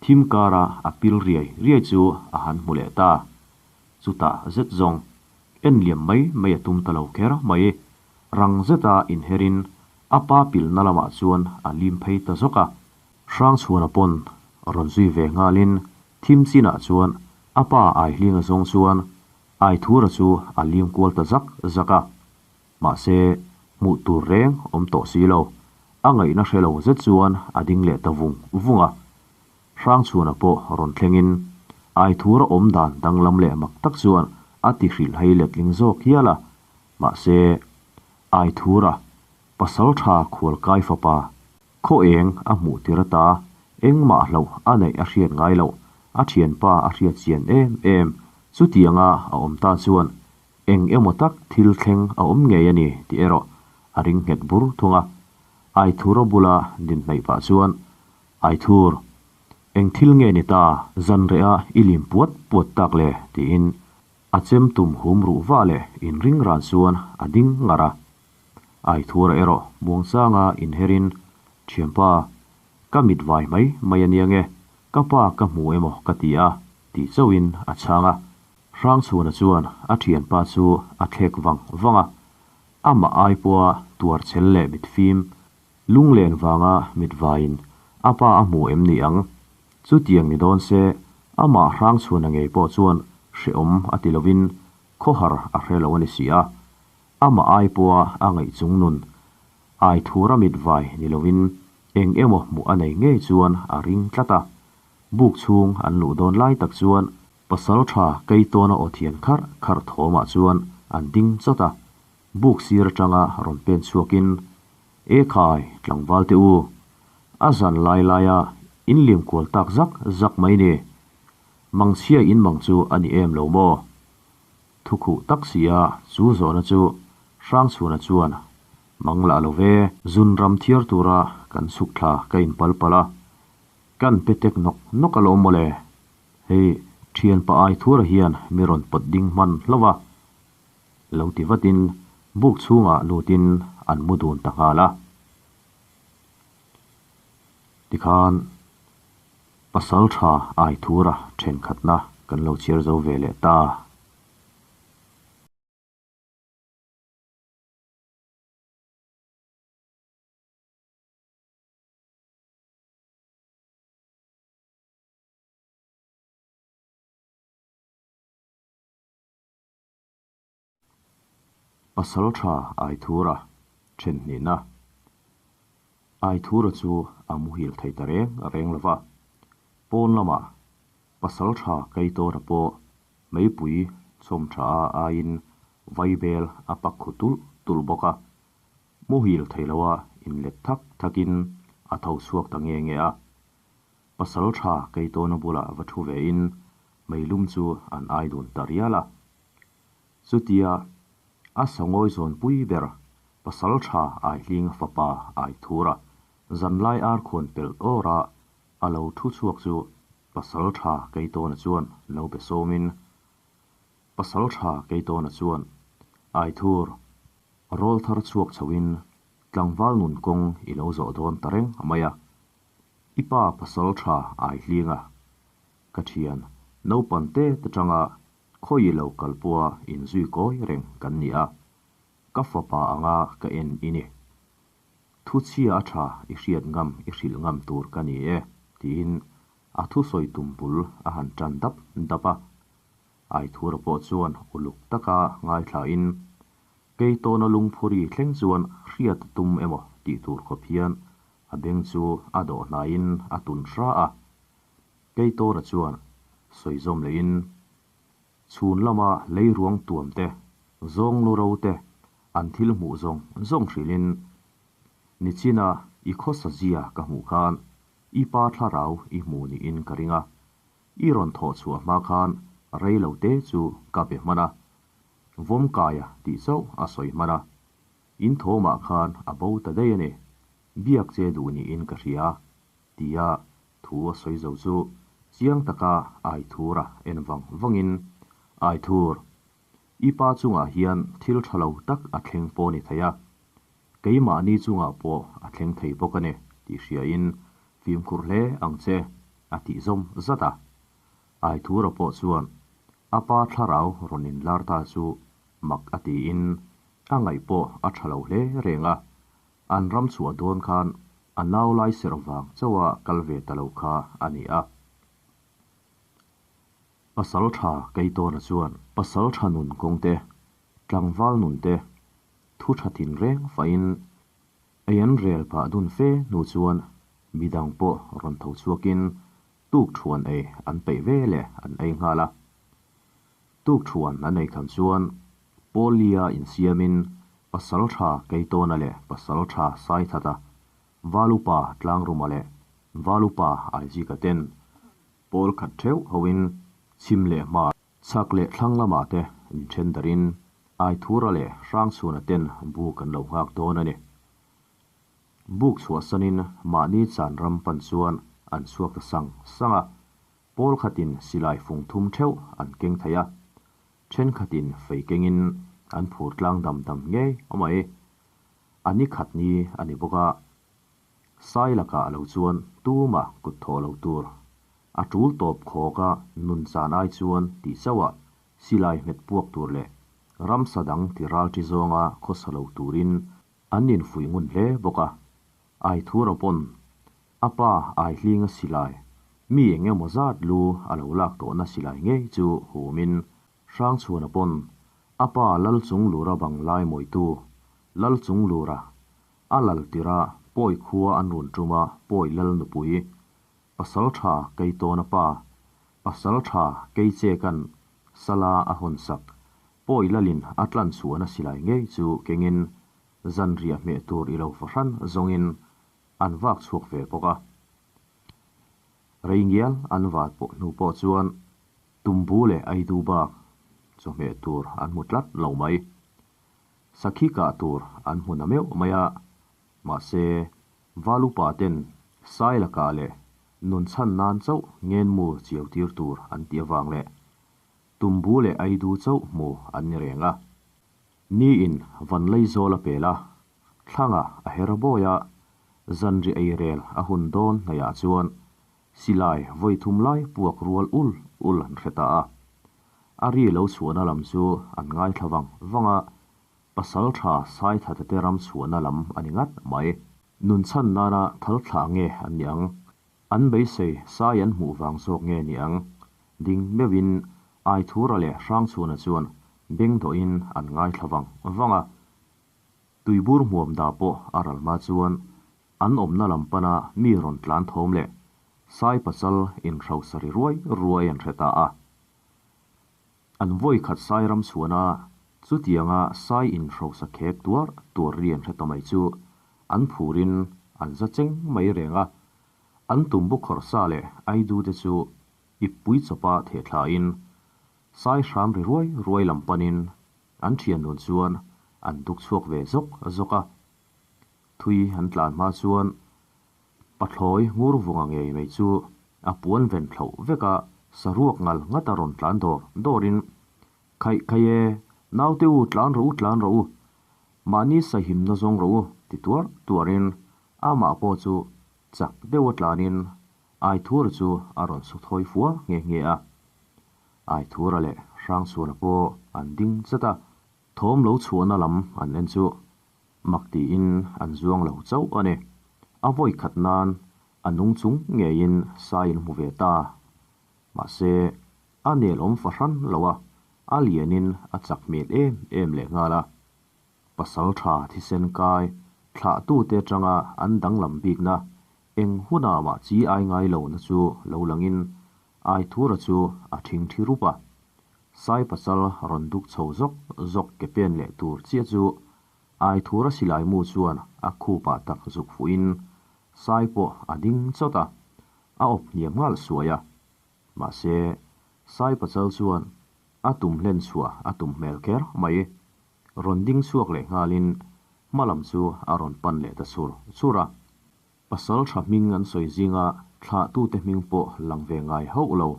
A: Thim kara a pil riai riai chu a han hmu leh ta. Chutah zet zawng, en liam mai mai a tum ta lo kher mai. Rang zeta inherin a pa pilna lamah chuan a lim phei ta zawk a. Hrangchhuana pawn rawn zui ve nghalin thim chinah chuan a pa Aihlinga zawng chuan Aithura chu a lim kual ta zak zak a. Mahse, hmuh tur reng awm tawh si lo. A ngaihna hre lo zet chuan a ding leh ta vung vung a. Hrangchhuana pawh rawn thlengin Aithura awm dan danglam leh mak tak chuan a ti hrilhhai letling zawk hial a. Mahse, Aithura, pasaltha khualkai fapa, khaw eng a hmuh tir ata engmah hlauh a neih a hriat ngai loh, a thianpa a hriat chian em em, chutianga a awm ta chuan Eng emaw tak thil thleng a awm ngei a ni tih erawh a ring nghet bur thung a. Aithura bula din hnaih pah chuan, Aithur, eng thil nge ni ta? Zan reh a i lim puat puat tak le tiin a chem tum hum ruh vah leh inring ran chuan a ding ngar a. Aithura erawh muangchanga inherin, Thianpa, ka mit vai mai mai a nia nge, ka pa ka hmu emaw ka ti a ti chauhin a chhang a. Hrangchhuana chuan a thianpa chu a thlek vang vang a, amah ai pawha tuar chhel leh mitfim, lunglen vanga mitvaiin a pa a hmu em ni ang? Chutiang ni dawn se, amah Hrangchhuana ngei pawh chuan hrehawm a ti lovin khawhar a hre lo a ni si a, amah ai pawha a ngaih chung nun ai thura mitvai ni lovin eng emaw hmuh a nei ngei chuan a ring tlat a, buk chhung an luh dawn lai tak chuan Pasal tha Keitawna aw thian kharh kharh thawmah chuan an ding chawt a, buk sir atanga rawn pen chhuakin, E khai, tlangval te u, a zan lai laia in liam kual tak zak zak mai ni. Mangchhia in mang chu a ni em lo maw? Thukhuh tak si a, chu zawhna chu Hrangchhuna chuan mang lah lo ve. Zun ram thiar tura kan chhuk thla ka inpal palh a, kan pe tek nawk nawk alawm mawle. Hei, thianpa Aithura hian mi rawn pawt ding hman hlauh a, lo ti vatin buk chhungah lutin an mu dun ta nghal a. Tikhan, pasal tha Aithura thenkhatna kan lo chhiar zo ve leh ta. Pasal tha Aithura then hnihna. Aithura chu a muhil thei ta reng reng lo va, pawn lamah pasal tha Keitawna pawh meipui chhawm tha a aiin vaibel a pak khu tulh tulh bawk a. Muhil thei loa inlet thak thakin a tho chhuak ta nge nge a. Pasal tha Keitawna bulah va thu vein meilum chu an ai dun ta rial a. Chutia a sangawi zawnpui ber pasal tha Aihlinga fapa Aithura zanlai arkhuan pelh awra a lo thu chhuak chu pasal tha Keitawna chuan lo be sawmin pasal tha Keitawna chuan Aithur rawl thar chhuak chhoin tlangval nun kawng i lo zawh dawn ta reng mai a. I pa pasal tha ai hling a, ka thian naupang te te tanga khawi lo kal pawha inzui kawi reng kan ni a, ka fapa anga ka en i ni. Thu chhia a tha i hriat ngam i hrilh ngam tur ka ni e, tiin a thusawi tum bul a han tan dap dap a. Aithura pawh chuan uluk taka ngaithlain. Keitawna lungphuri thleng chuan hriat a tum emaw tih tur khawp hian a beng chu a dawh hnaiin a tun hra a. Keitawna chuan sawi zawm lehin, Chhun lama leiruang tuam te, zawng lu ro te an thil hmuh zawng zawng hrilhin, Nichina i khawsa zia ka hmuh khan i pa thlarau i hmu niin ka ring a, i rawn thawh chhuah hma khan rei lo te chu ka be hman a, Vawmkaia tih chauh a sawi hman a, in thawmah khan a bo ta daih a ni, biak che duh niin ka hria, tia thu a sawi zo chu chiang taka Aithura en vang vangin, Aithur, i pa chungah hian thil tha lo tak a thleng pawh a ni thei a, keimahni chungah pawh a thleng thei bawk a ni tih hriain fimkhur hle ang che, a tih zawm zat a. Aithura pawh chuan a pa thlarau rawn inlar ta chu mak a tiin a ngaih pawh a tha lo hle reng a, an ram chhuah dawn khan a nau lai serh vang chauha kal ve ta lo kha a ni a. Pasal tha Keitawna chuan pasal tha nun kawng te, tlangval nun te, thu tha tin reng fahin ei an rel pah dun fe hnu chuan midang pawh rawn tho chhuakin Tuk thuan ei an peih ve leh an ei nghal a. Tuk thuan an ei khan chuan Pawlia insiamin Pasal tha Keitawna leh Pasal tha Saithata, Valupa Tlangruma leh Valupa Aizika ten pawl khat theuh hoin chhim leh hmar, chhak leh thlang lamah te inthen darin Aithura leh Hrangchhuna ten buk an lo nghak dawn a ni. Buk chhuahsanin mahni chan ram pan chuan an chhuak ta sang sang a, pawl khatin silai fung thum theuh an keng thei a, thenkhatin fei kengin an phur tlang dam dam ngei mai. A ni khat ni a ni bawk a, sai lakah lo chuan tumah kut thawh lo tur a tul tawp khawk a nun chan ai chuan tih chauhah silai hmet puak tur leh ramsa dang ti ral ṭi zawnga khawsa lo turin An infuih ngun hle bawk a, Aithura pawn a pa Aihlinga silai, mi eng emaw zat lu a lo lak tawhna silai ngei chu humin Hrangchhuana pawn a pa Lalchunglura bang lai mawitu Lalchunglura a lal tirha Pawi khua an run tuma Pawi Lal nupui Pasaltha Keitawna pa Pasaltha Keicheka'n Sala a hawn sak Pawi lalin a tlan chhuahna silai ngei chu kengin zanriah hmeh tur i lo fahran zawngin an vak chhuak ve bawk a. Rei ngial an vat pawh hnu pawh chuan tumbu leh aidu bak chawhmeh tur an hmu tlat lo mai. Sakhi kah tur an hmu na meuh mai a, mahse Valupa ten sai lakah leh nun chhan nan chauh ngenmu chiau tir tur an tih avang leh Tumbu leh Aidu chauh hmu an ni reng a. Niin Vanlaizawl a pel a, thlangah a her bawi a, zanri eirel a hun dawn hnaihah chuan silai vawi thum lai puak rual ul ul an hre ta a. A ri lo chhuahna lam chu an ngaithla vang vang a, pasal tha Saithata te ram chhuahna lam a ni ngat mai. Nun chhan nana thal thlah nge an ni ang? An beisei sai an hmuh vang zawk nge ni ang? Ding meuhin Aithura leh Hrangchhuna chuan beng dawhin an ngaithla vang vang a. Tuibur hmuam da pawh a ral hma chuan an awmna lam pana mi rawn tlan thawm leh sai pasal inhrosa ri ruai ruai an hre ta a. An vawi khat sai ram chhuana chutianga sai inhrosa khek tuar tuar ri an hre ta mai chu an phurin an za cheng mai reng a. An tumbu khawrh sa leh Aidu te chu ippui chawpa theh thlain sai hram ri ruai ruai lam panin an thian nun chuan an duk chhuak ve zawk zawk a. Thui an tlan hma chuan pathlawi ngur vunga ngei mai chu a puan ven thloh vek a, saruak ngal ngat a rawn tlan dawr dawrin, Khaih khaih e, naute u tlan rawh u tlan rawh u, mahni sahimna zawng rawh u ti tuar tuarin amah pawh chu chak deuh a tlanin Aithura chu a rawn su thawi fua nghe nghe a. Aithura leh Hrangchhuana pawh an ding chat a, thawm lo chhuahna lam an en chu mak tiin an zuang lo chauh a ni. A vawi khat nan a nung chung ngeiin sai an hmu ve ta. Mahse, a nel awm fahran lo a, a lianin a chak hmel em em leh nghal a. Pasalṭha thisen kai thlahtute aṭanga an danglam bikna eng hunah mah chi ai ngai lohna chu lo langin Aithura chu a ṭhingṭhi rup a. Sai pasal rawn duk chho zawk zawk ke pen leh tur chiah chu Aithura silai mu chuan a khupah tak zuk fuhin Sai pawh a ding chawt a, a awp hniam nghal suai a. Mahse, Sai pasal chuan a tum hlen chhuah a tum hmel kher mai. Rawn ding chhuak leh nghalin hma lam chu a rawn pan leh ta chur chur a. Pasal tha hming an sawi zinga thlahtute hming pawh lang ve ngai hauh lo.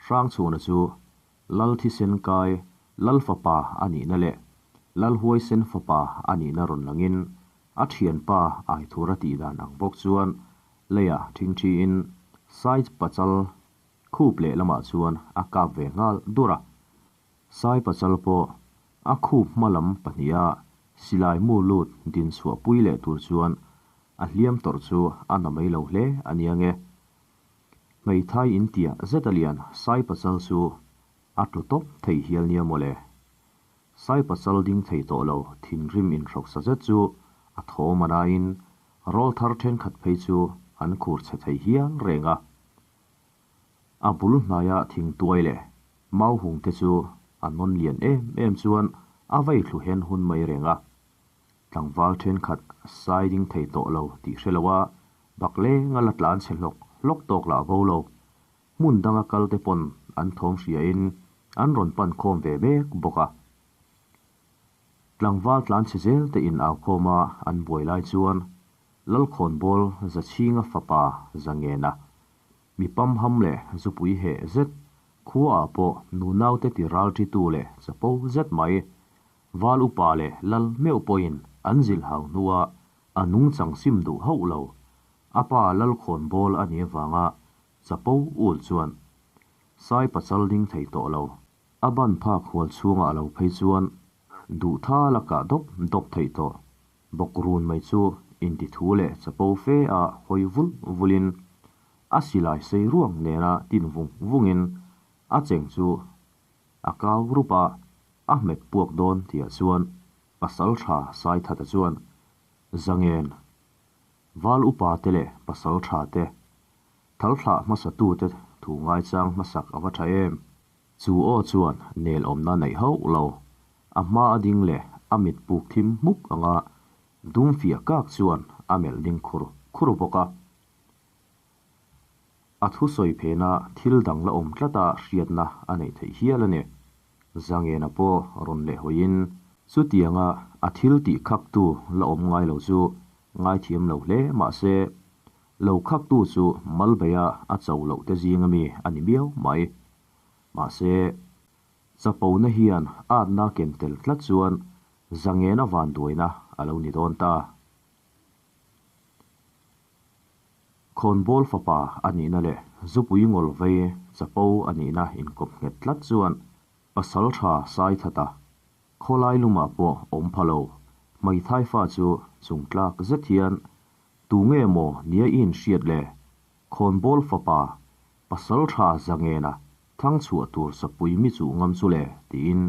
A: Hrangchhuna chu Lal thisen kai Lal fapa a nihna leh Lal huaisen fapa a nihna rawn langin a thianpa Aithura tih dan ang bawk chuan leiah thingthiin Sai pachal khup leh lamah chuan a kap ve nghal dur a. Sai pachal pawh a khup hma lam pahniha silai mu lut din chhuah pui leh tur chuan a hliam tawrh chu a na mai lo hle a nia nge. Hmeithai in tiah zet a lian Sai pachal chu a tlu tawp thei hial nia mawle. Sai pachal ding thei tawh lo thinrim inhrawksa zet chu a thawm a nain rawl thar thenkhat phei chu an khur chhe thei hial reng a. A bul hnaia thingtuai leh mau hung te chu a nawn lian em em chuan a vei thlu hen hun mai reng a. Tlangval thenkhat sai ding thei tawh lo tih hre lo a, bak leng a la tlan chhe hlawk hlawk tawk lah bo lo. Hmun danga kal te pawn an thawm hriain an rawn pan khawm ve mek bawk a. Tlangval tlan chhe zel te in au khawm a an buai lai chuan Lalkhawnbawl Zachhinga fapa Zangena Mi pamham leh zupui heh zet, khuaah pawh nunaute ti ralṭitu leh chapo zet mai, val upa leh lal meuh pawhin an zilh hau hnua a nungchang sim duh hauh lo. A pa Lalkhawnbawl a nih avanga chapo ul chuan Sai pachal ding thei tawh lo. A ban phak hual chhungah a lo phei chuan duh thal a kah dawp dawp theih tawh. Bawk run mai chu inti thu leh chapo fe a hawi vul vulin a silai sei ruang nena tin vung vungin a cheng chu a kau rup a, a hmet puak dawn tihah chuan pasal tha Saithata chuan Zangen, Val upa te leh pasal tha te, thal thlah hmasa tute thu ngaichang hmasak a va tha em? Chu aw chuan nel awmna neih hauh lo, a hma a ding leh a mit puk thim hmuk anga dum fiah kak chuan a melh ding khur khur bawk a. A thusawi phena thil dang la awm tlata hriatna a neih theih hial a ni. Zangena pawh rawn leh hawiin chutianga a thil tih khaktu la awm ngai lo chu ngaithiam lo hle mah se, lo khaktu chu Malbeia a cho loh te zing ami a ni miau mai. Mahse, chapona hian atna ken tel tlat chuan Zangena vanduaina a lo ni dawn ta. Khawnbawl fapa a nihna leh zupui ngawl vei chapo a nihna inkawp nghet tlat chuan pasal tha Saithata khawlai lumah pawh awm pha lo. Hmeithai fa chu chungtlak zet hian tu nge maw nia i inhriat le? Khawnbawl fapa pasal tha Zangena thang chhuah tur sapui mi chuh ngam chu le tiin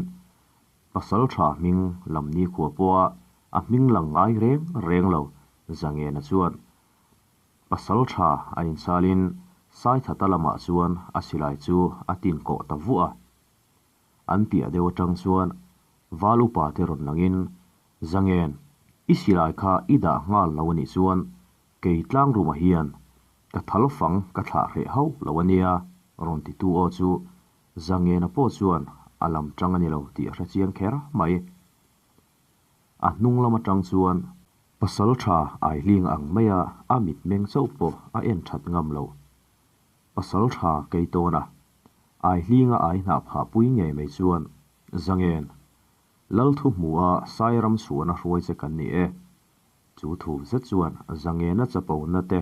A: pasal tha hming lam nikhua pawha a hming lang ngai reng reng lo Zangena chuan Pasal tha a inchalin Saithata lamah chuan a silai chu a tin kawh ta vuah a. An piah deuh atang chuan Val upa te rawn langin, Zangen, i silai kha i dah nghal lo anih chuan kei tlang rumah hian ka thal fang ka thlah hreh hauh lo ania rawn titu aw chu Zangena pawh chuan a lam tang a ni lo tih a hre chiang kher mai. A hnung lam atang chuan pasal tha aihling ang maia a mitmeng chauh pawh a en that ngam lo. Pasal tha kei tawn a, aihlinga ai hnah phah pui ngei mai chuan, Zangen, Lal thu hmu a Sairam chhuahna hruai che kan ni e. Chu thu zet chuan Zangena chapona te,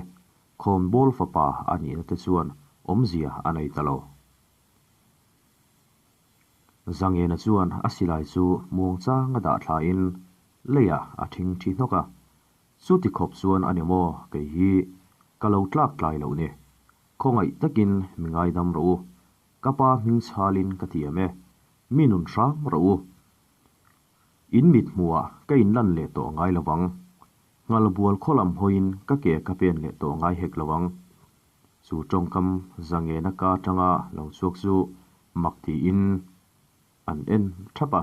A: khawnbawl fapa a nihna te chuan awmzia a nei ta lo. Zangena chuan a silai chu muangchang a dah thlain leiah a thing thi hnawk a, chuti khawp chuan a ni maw kei hi ka lo tlak tlai loh ni, khawngaih takin mi ngaidam rawh u, ka pa hming chhalin ka tiam e, mi nun hram rawh u. In mit hmuhah ka inlan leh tawh ngai lo vang. Nghalbual khaw lam hawiin ka ke ka pen leh tawh ngai hek lo ang. Chu tawngkam zangena ka atanga lo chhuak chu mak tiin an en thap a.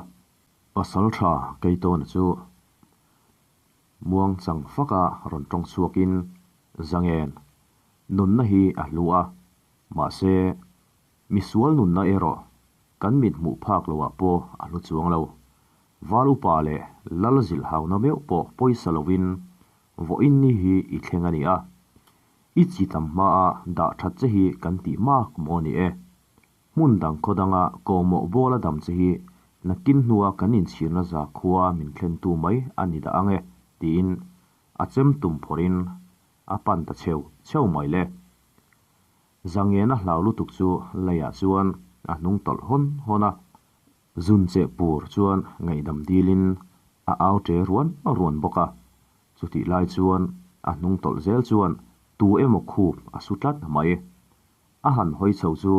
A: Pasal tha Keitawna chu muang chang faka rawn tawng chhuakin Zangen nunna hi a hlu a, mahse misual nunna erawh kan mit hmuh phak loah pawh a hlu chuang lo. Val upa leh lal zilh hauna meuh pawh pawisa lovin vawiin ni hi i thleng a ni a. I chi tam hmaa dah that che hi kan tih mak maw ni e. Hmun dang khaw danga kawhmawh bawla dam che hi nakin hnua kan inchhirna za khua min thlentu mai a ni dah ang e, tiin a chem tum phawrhin a pan ta chheu chheu mai le. Zangena hlau lutuk chu leiah chuan a hnung tawlh hawn hawn a. Zun cheh pur chuan ngaihdam dilin a au ṭe ruan ruan bawk a. Chutih lai chuan a hnung tawlh zel chuan tu emaw khup a su tlat mai. A han hawi chho chu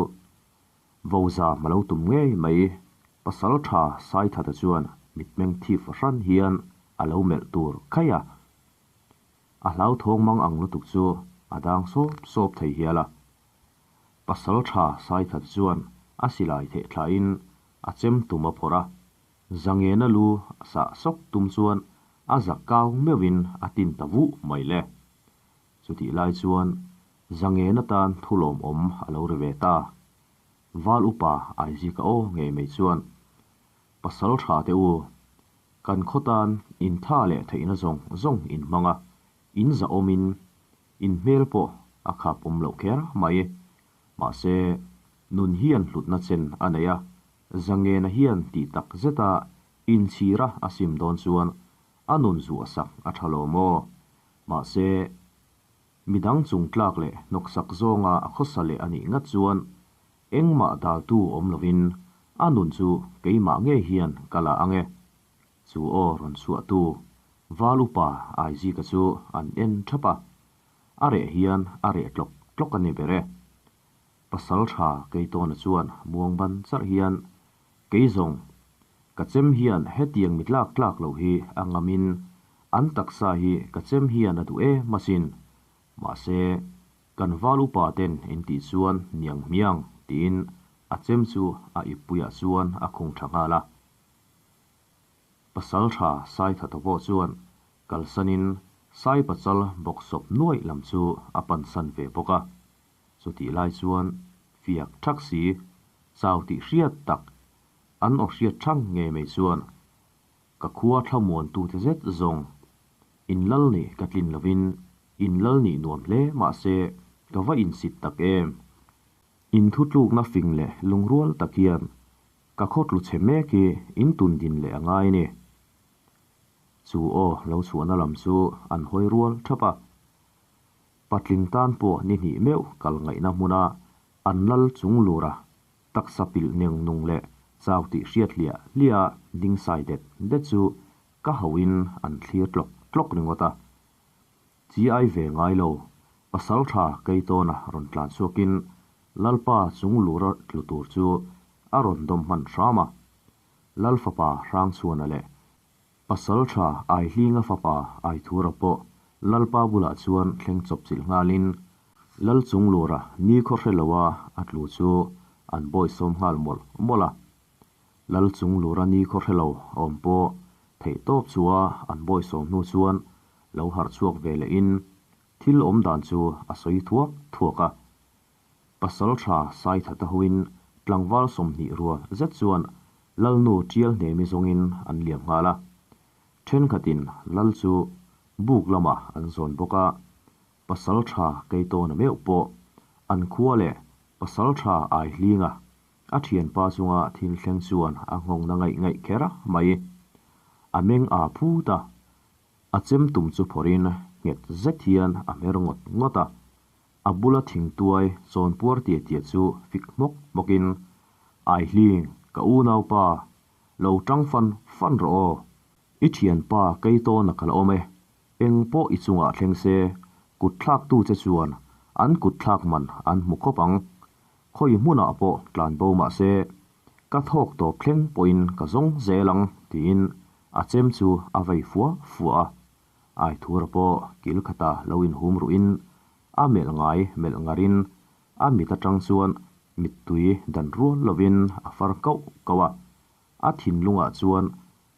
A: Voza hma lo tum ngei mai. Pasal tha Saithata chuan mitmeng thip fahran hian a lo melh tur khaih a. A hlauthawng mang ang lutuk chu a dang sawp sawp thei hial a. Pasal tha Saithata chuan a silai theh thlain a chem tum a phawrh a. Zangena lu sah sawk tum chuan a za kau meuhin a tin ta vuh mai le. Chutih lai chuan Zangen atan thu lawmawm a lo ri ve ta. Val upa Aizika aw ngei mai chuan, Pasal tha teh u, kan khaw tan in tha leh theihna zawng zawng in hmang a, in zahawmin in hmel pawh a khap awm loh kher mai. Mahse, nun hian hlutna chen a nei a, Zangena hian tih tak zeta inchhira a sim dawn chuan a nun zuah sak a tha lo maw? Mahse, midang chung tlak leh hnawksak zawnga a khawsa leh a nih ngat chuan engmah daltu awm lovin a nun chu keimah ngei hian ka la ang e. Chu aw rawn chhuahtu Val upa Aizika chu an en thap a, a reh hian a reh tlawk tlawk a ni ber e. Pasal tha Keitawna chuan muang ban charh hian Kei zawng, ka chem hian hetiang mi tlak tlak loh hi a ngamin an taksa hi ka chem hian a duh em asin. Mahse, kan val upa ten in tih chuan niang hmiang tiin a chem chu a ippuiah chuan a khung tha nghal a. Pasal tha Saithata pawh chuan kalsanin Saipachal bawksawp nuaih lam chu a pansan ve bawk a. Chutih lai chuan fiak thak si, chau tih hriat tak, an aw hriat thang ngei mai chuan ka khua thlamuantute zet zawng in lal nih ka tlin lovin in lal nih nuam hle mahse ka va insit tak em. In thutlukna fing leh lungrual tak hian ka khaw tlu chhe mek hi in tun din leh a ngai ni. Chu aw lo chhuahna lam chu an hawi rual thap a. Patling tan pawh ni hnih meuh kal ngaihna hmuna an lal chung lura taksa pilh neng nung leh chau tih hriat hliah hliah ding sai det det chu ka hauhin an thlir tlawk tlawk ringawt a. Chi ai ve ngai lo, pasal tha Keitawna rawn tlan chhuakin Lalpa chung lura tlu tur chu a rawn dawm hman hram a. Lal fapa Hrangchhuana leh Pasalṭha Aihlinga fapa Aithura pawh Lalpa bulah chuan thleng chawp chilh nghalin Lal Chunglura ni khaw hre loa a tlu chu an bawisawm nghal mawlh mawlh a. Lal Chunglura ni khaw hre lo awm pawh theih tawp chua an bawisawm hnu chuan lo harh chhuak ve lehin thil awm dan chu a sawi thuak thuak a. Pasalṭha Saithata hoin tlangval 20 rual zet chuan Lalnu ṭial hnemi zawngin an liam nghal a. Ṭhenkhatin Lal chu buk lamah an zawn bawk a, Pasalṭha Keitawna meuh pawh an khua leh Pasalṭha Aihlinga a ṭhianpa chunga thil thleng chuan a nghawngna ngaih ngaih kher mai. A meng aa phut a, a chem tum chu phawrhin nghet zet hian a hmer ngawt ngawt a. A bula thingtuai chawnpuar tia tia chu fik hmawk hmawkin, Aihling, ka unaupa, lo tang fan fan rawh aw. I thianpa Keitawna ka la awm e. Eng pawh i chungah thleng se, kut thlaktu che chuan an kut thlak man an hmu khawp ang. Khawi hmunah pawh tlan bo mah se, ka thawk tawp thleng pawhin ka zawng zel ang, tiin a chem chu a vei fua fua a. Aithura pawh kil khata lo inhum ruhin a melh ngai melh ngarin a mit atang chuan mittui dan rual lovin a far kauh kauh a. A thinlungah chuan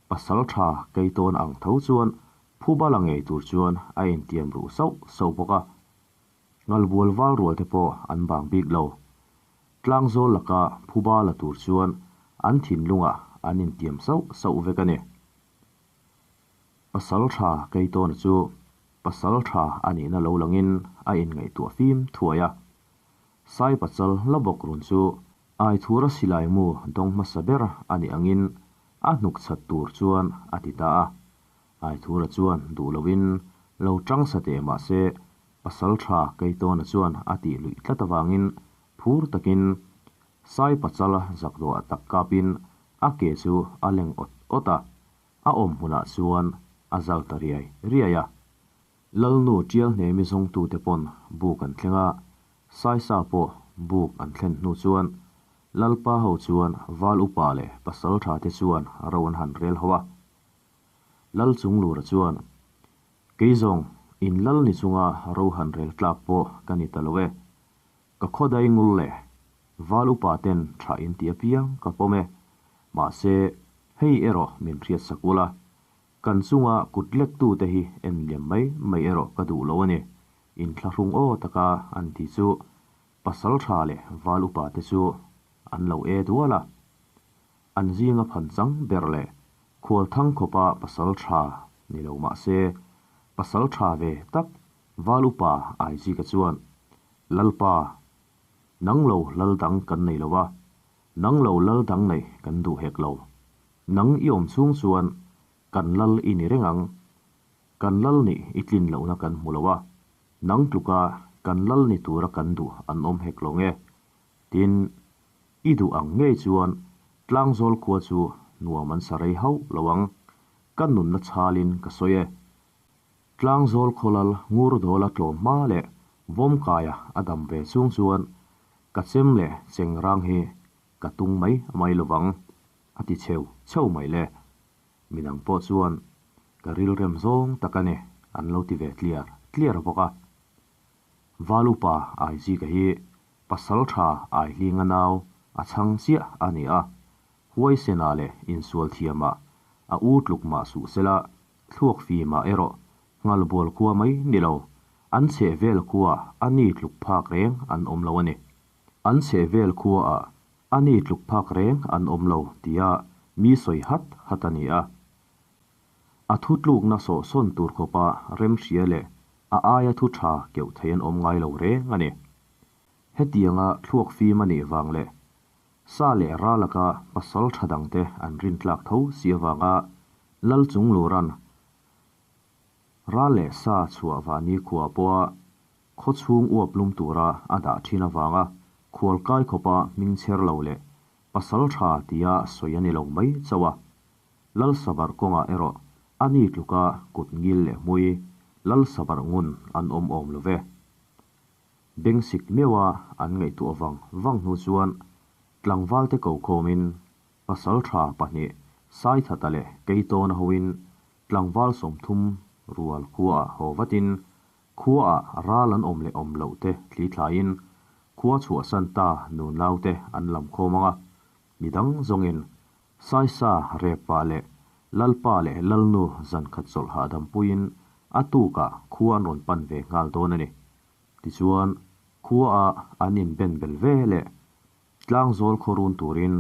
A: pasaltha Keitawn ang tho chuan phuba la ngei tur chuan a intiam ruh sauh sauh bawk a. Ngalbual val rual te pawh an bang bik lo. Tlangzawl laka phuba la tur chuan an thinlungah an intiam sauh sauh vek a ni. Pasaltha Keitawna chu pasaltha a nihna lo langin a inngaihtuah fim thuai a. Sai pachal la bawk run chu Aithura silai mu dawng hmasa ber a nih angin a hnuk chhat tur chuan a ti ta a. Aithura chuan duh loin lo tang sa teh mah se pasaltha Keitawna chuan a tih luih tlat avangin phur takin Sai pachal zak dawh tak kapin a ke chu a leng awt awt a, a awm hmunah chuan a zal ta riai riai a. Lalnu tial hnemi zawngtute pawn buk an thleng a, Saisa pawh buk an thlen hnu chuan Lalpa ho chuan Val upa leh pasaltha te chuan ro an han rel ho a. Lal Chunglura chuan, Kei zawng, in lal ni chunga ro han rel tlak pawh ka ni ta lo e. Ka khawdai ngul leh Val upa ten tha in ti apiang ka pawm e. Mahse, hei erawh min hriat sak ula, kan chunga kut lek tute hi en liam mai mai erawh ka duh lo a ni. Inthlahrung aw taka an ti chu pasal tha leh Val upa te chu an lo e dual a. An zinga phan chang ber leh khual thang khawpa pasal tha ni lo mah se, pasal tha ve tak Val upa Aizika chuan, Lalpa, nang lo lal dang kan nei lo a, nang lo lal dang neih kan duh hek lo. Nang i awm chhung chuan kan lal i ni reng ang. Kan lal nih i tlin lohna kan hmu lo a, nang tluka kan lal ni tura kan duh an awm hek lo nge? Tin, i duh ang ngei chuan Tlangzawl khua chu nuam an sa rei hauh lo ang, ka nunna chhalin ka sawi e. Tlangzawl khawlal ngur dawla tlawm hma leh vawmkaia a dam ve chung chuan ka chem leh chengrang hi ka tung mai mai lovang, a ti cheu cheu mai le. Midang pawh chuan ka rilrem zawng tak a ni an lo ti ve tliar tliar bawk a. Val upa Aizika hi pasal tha Aihlinga nau a chhang chiah a ni a, huaisena leh insual thiamah a u tluk mah suh sela thluak fimah erawh nghalbual khua mai ni lo, an chheh vel khuaah a ni tluk phak reng an awm lo a ni. An chheh vel khuaah a ni tluk phak reng an awm lo tia mi sawi hat hat a ni a. A thu tlukna sawhsawn tur khawpa remhria leh a aia thu tha keuh thei an awm ngai lo reng a ni. Hetianga thluak fim a nih vang leh sa leh ra laka pasal tha dangte an rintlak tho si avanga Lal Chunglura'n ra leh sa chhuah vahni khua pawha khaw chhung uap lum tura a dah thin avanga khualkai khawpa hming chher lo leh pasal tha tia sawi a ni lo mai chauh a. Lal Sabar kawngah erawh a ni tluka kut ngil leh hmui Lal Sabar ngun an awm awm lo ve. Bengsik meuha an ngaihtuah vang vang hnu chuan tlangvalte ko khawmin pasal tha pahnih Saithata leh Keitawna hoin tlangval 30 rual khuaah haw vatin khuaah ral an awm leh awm loh te thli thlaiin khua chhuahsan ta nunau te an lam khawm ang a, midang zawngin Saisa, Repa leh Lalpa leh Lalnu zan khat chawlh hahdam puiin a tukah khua an rawn pan ve nghal dawn a ni. Tichuan, khuaah an inben bel ve leh tlangzawl khaw run turin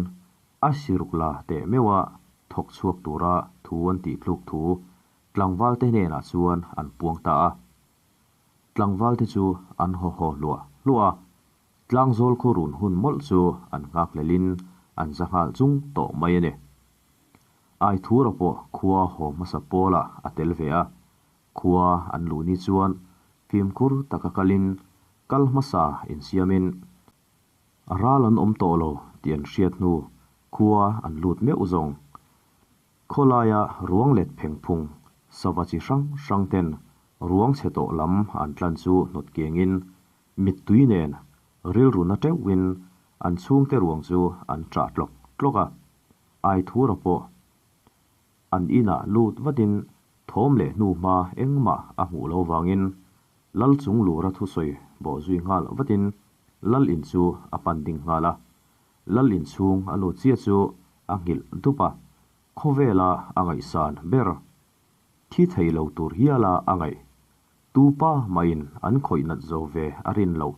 A: a siruk la teh meuha thawk chhuak tura thu an tih tluk thu tlangvalte hnenah chuan an puang ta a. Tlangvalte chu an haw haw hluah hluah a. Tlangzawl khaw run hun mawlh chu an nghak lelin an za nghal chung tawh mai a ni. Aithura pawh khua haw hmasa pawlah a tel ve a, khua an luh ni chuan fimkhur taka kalin kal hmasa insiamin ral an awm tawh lo tih an hriat hnu khua an lut meuh zawng. Khawlaia ruang let pheng phung sava chi hrang hrang ten ruang chhe tawh lam an tlan chu hnawt kengin Mittui nen rilru na teuhin an chhungte ruang chu an ṭah tlawk tlawk a, Aithura pawh An inah lut vatin thawm leh hnuhma engmah a hmuh lo vangin Lal chung lura thusawi bawh zui nghal vatin Lal in chu a pan ding nghal a. Lal in chhung a lut chiah chu a nghilh dup a, khawvela a ngaihsan ber thi thei lo tur hiala a ngaih. Tu pa mahin an khawih nat zo ve a rin loh,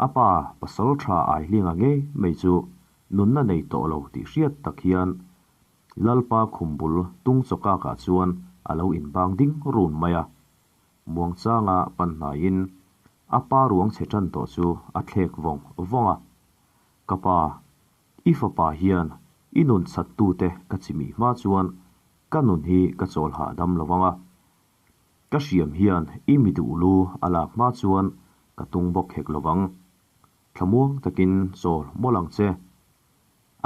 A: a pa pasal tha Aihlinga ngei mai chu nunna nei tawh lo tih hriat tak hian Lalpa khum bul tung chawkakah chuan a lo inbang ding run mai a. Muangchanga pan hnaiin a pa ruang chhe tan tawh chu a thlek vawng vawng a. Ka pa, i fapa hian i nun chhattute ka chimih hma chuan ka nun hi ka chawl hahdam lo vang a. Ka hriam hian i mi duh lu a lak hma chuan ka tung bawk hek lo vang. Thlamuang takin chawl mawlh ang che.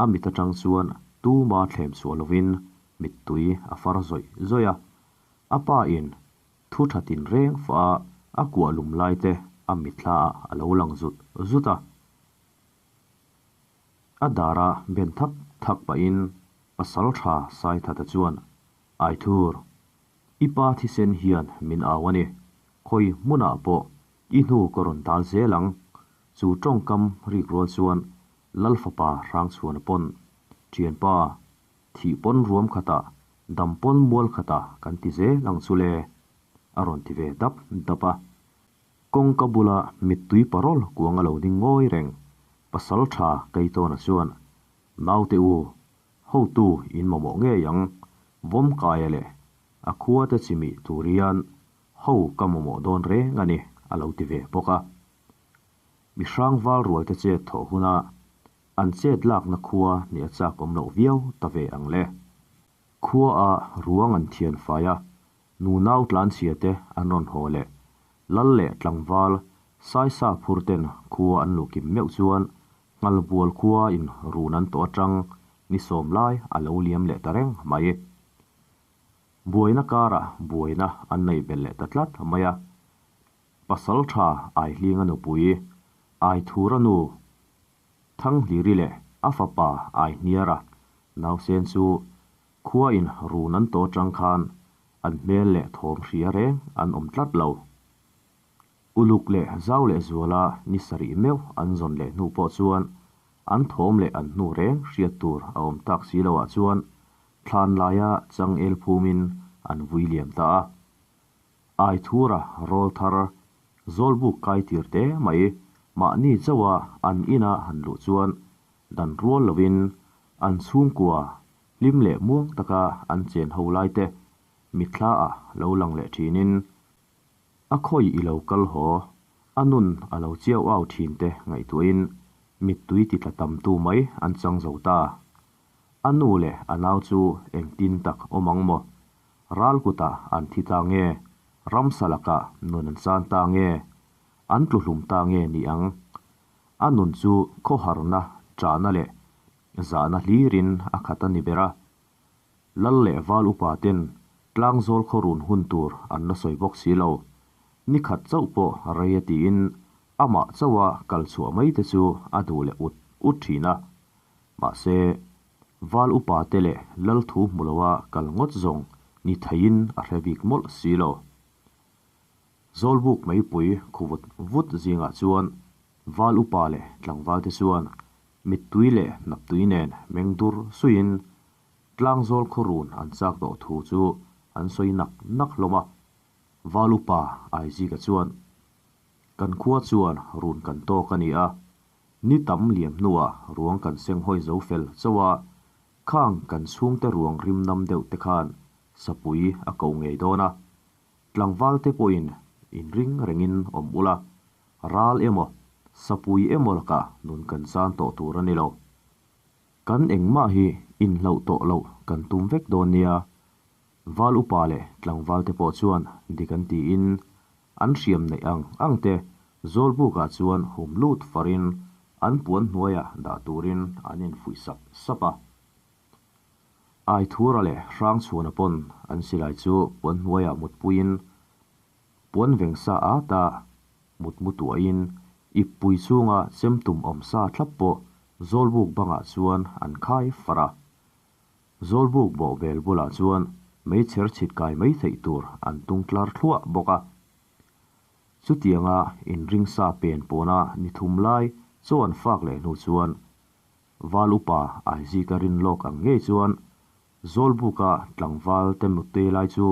A: A mit atang chuan tuma thlem chhuah lovin mittui a far zawih zawih a. A pa in thu tha tin reng fah a a kuah lum lai te a mitthla ah a lo lang zut zut a. A dara ben thak thak pahin pasal tha Saithata chuan, Aithur, i pa thisen hian min au a ni, khawi hmunah pawh i hnu ka rawn dal zel ang. Chu tawngkam rik rual chuan Lal fapa Hrangchhuana pawn, Thianpa, thih pawn ruam khatah, dam pawn mual khatah kan ti zel ang chu le, a rawn ti ve dap dap a. Kawngka bula mittui parawl kuang a lo ding ngawi reng. Pasal tha Keitawna chuan, Naute u, hotu in mamawh ngei ang, Vawmkaia leh a khuate chimih tur hian ho ka mamawh dawn reng a ni, a lo ti ve bawk a. Mi hrang val rualte chet thawh huna an chet lakna khua nih a chak awm loh viau ta ve ang le. Khua a ruang an thian fai a, nunau tlanchhia te an rawn haw leh lal leh tlangval saisa phur ten khua an luh kim meuh chuan Nghalbual khua in run an tawh atang ni sawm lai a lo liam leh ta reng mai. Buaina karah buaina an nei belh leh ta tlat mai a. Pasal tha Aihlinga nupui, Aithura nu Thanghliri leh a fapa Aihniara nausen chu khua in run an tawh atang khan an hmel leh thawm hria reng an awm tlat lo. Uluk leh zau leh zuala ni sarih meuh an zawn leh hnu pawh chuan an thawm leh an hnu reng hriat tur a awm tak si loah chuan thlan laia changel phumin an vui liam ta a. Aithura rawl thar Zawlbuk kai tir te mai mahni chauha an ina han luh chuan dan rual lovin an chhungkua hlim leh muang taka an chen ho lai te mitthla ah lo lang leh thinin a khawi i lo kal haw a nun a lo chiau au thin te ngaihtuahin mittui ti tla tam tu mai an chang zo ta. A nu leh a nau chu engtin tak awm ang maw? Ral kutah an thi ta nge? Ramsa lakah nun an chan ta nge? An tlu hlum ta nge ni ang? A nun chu khawharna, ṭahna leh zahna hlirin a khat a ni ber a. Lal leh val upa ten tlangzawl khawrun hun tur an la sawi bawk si lo. Ni khat chauh pawh rei a tiin amah chauha kal chhuah mai te chu a duh leh ut ut ṭhin a. Mahse, Val upa te leh lal thu hmu loa kal ngawt zawng ni theiin a hre bik mawlh si lo. Zawlbuk meipui khu vut vut zingah chuan Val upa leh tlangval te chuan mittui leh hnaptui nen meng dur suiin tlangzawl khawrun an chak tawh thu chu an sawi nak nak hlawm a. Val upa Aizika chuan, Kan khua chuan run kan tawk a ni a, Ni tam liam hnuah ruang kan seng hawi zo fel chauh a, khang kan chhungte ruang rim nam deuh te khan sapui a ko ngei dawn a. Tlangval te pawhin inring rengin awm ula, ral emaw, sapui emaw lakah nun kan zan tawh tur a ni lo. Kan engmah hi inhloh tawh loh kan tum vek dawn nia. Val upa leh tlangval te pawh chuan dik an tiin An hriam neih ang ang te Zawlbukah chuan hum lut farin an puan hnuaiah dah turin an infuih sap sap a. Aithura leh Hrangchhuana pawn an silai chu puan hnuaiah mutpuiin puan veng sa at a mutmu tuahin ippui chunga chemtum awm sa thlap pawh Zawlbuk bangah chuan an khai far a. Zawlbuk bawhbel bulah chuan Meichher chhit kai mai theih tur an tung tlar thluah bawk a. Chutianga inring sa pen pawna ni thum lai chaw an fak leh hnu chuan Val upa Aizika rin lawk ang ngei chuan Zawlbuka tlangval te mute lai chu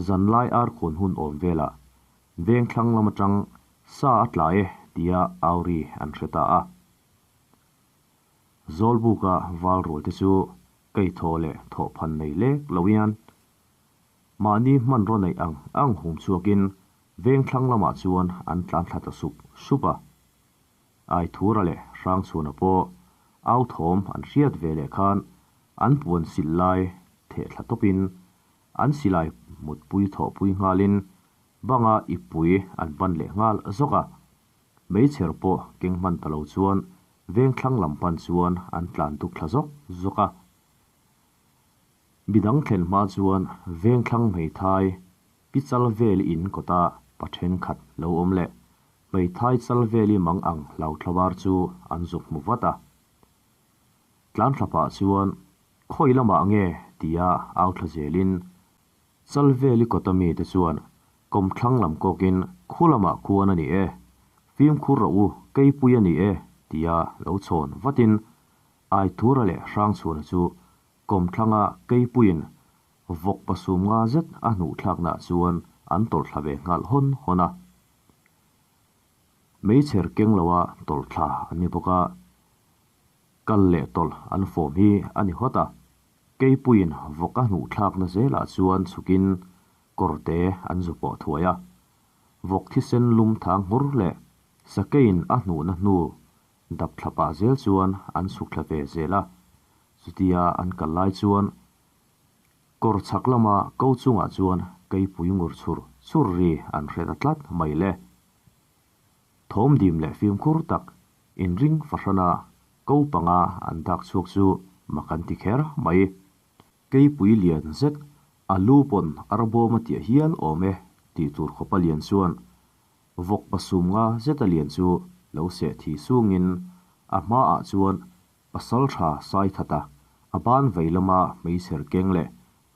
A: zanlai ar khawn hun awm velah veng thlang lam atang sa a tla e tia au ri an hre ta a. Zawlbuka val rual te chu kei thaw leh thawh phan nei lek lo hian mahni hmanraw neih ang ang hum chhuakin veng thlang lamah chuan an tlan thla ta sup sup a. Aithura leh Hrangchhuana pawh au thawm an hriat ve leh khan an puan sil lai theh thla tawpin an silai mutpui thawhpui nghalin banga ippui an ban leh nghal zawk a. Meichher pawh keng hman ta lo chuan veng thlang lam pan chuan an tlan duk thla zawk zawk a. Midang thlen hma chuan veng thlang hmeithai pi chal vel in kawta pa thenkhat lo awm leh hmeithai chal veli mang ang hlau thlabar chu an zuk hmu vat a. Tlan thla pah chuan khawi lamah nge tia au thla zelin chal veli kawta mite chuan kawmthlang lam kawkin khu lamah khuan a ni e, fimkhur rawh u keipui a ni e tia lo chhawn vatin Aithura leh Hrangchhuana chu kawmthlanga keipuiin vawk pasum nga zet a hnuh thlaknaah chuan an tawlh thla ve nghal hawn hawn a. Meichher keng loa tawlh thla an ni bawk a, kal leh tawlh an fawm hi a ni hawt a. Keipuiin vawk a hnuh thlakna zelah chuan chhukin kawrte an zu pawh thuai a. Vawk thisen lum thang nghur leh sakeiin a hnuhna hnu Dap thla pah zel chuan an chhuk thla ve zel a, chutia an kal lai chuan kawr chhak lama ko chungah chuan keipui ngur chhur chhur ri an hre ta tlat mai le. Thawm dim leh fimkhur tak inring fahrana ko panga an dak chhuak chu mak an ti kher mai. Keipui lian zet a lu pawn arbawm a tiah hial awm e tih tur khawpa lian chuan Vawk pasum nga zeta lian chu lo seh thi sungin a hmaah chuan pasal tha sai that a, a ban vei lama hmeichher keng leh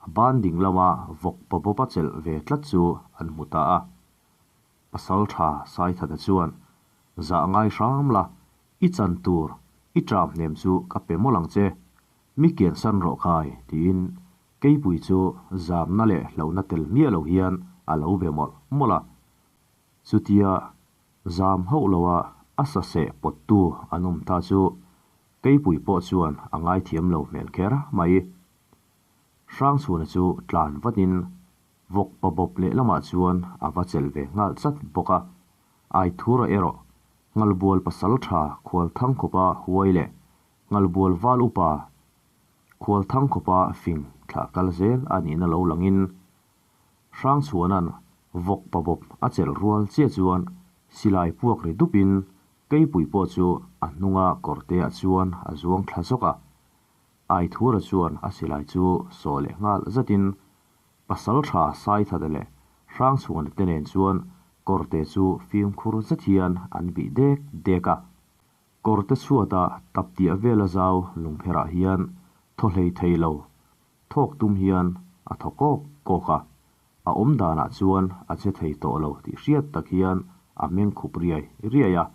A: a ban ding lama vawk pa bawpa chelh ve tlat chu an hmu ta a. Pasal tha sai thata chuan, Zah ngai hram la, i chan tur, i ṭam hnem chu ka pe mawlh ang che, mi kian san rawh khai, tiin keipui chu zamna leh hlauhna tel miah lo hian a lo be mawlh mawlh a. Chutia zam hauh loa a sa seh pawttu an awm ta chu Keipui pawh chuan a ngaithiam lo hmel kher mai. Hrangchhuna chu tlan vatin vawk pa bawp lehlamah chuan a va chelh ve nghal chat bawk a. Aithura erawh Nghalbual pasal tha Khualthangkhawpa huai leh Nghalbual val upa Khualthangkhawpa fing thlah kal zel a nihna lo langin Hrangchhuana'n vawk pa bawp a chelh rual chiah chuan silai puak ri dupin keipui pawh chu a hnunga kawrteah chuan a zuang thla zawk a. Aithura chuan a silai chu sawh leh nghal zatin pasal tha Saithata leh Hrangchhuana te nen chuan kawrte chu fimkhur zet hian an bih dek dek a. Kawrte chhuata tap tiah vela zau lungpherah hian thaw hlei thei lo Thawk tum hian a thaw kawk kawk a, a awm danah chuan a che thei tawh lo tih hriat tak hian a meng khup riai riai a.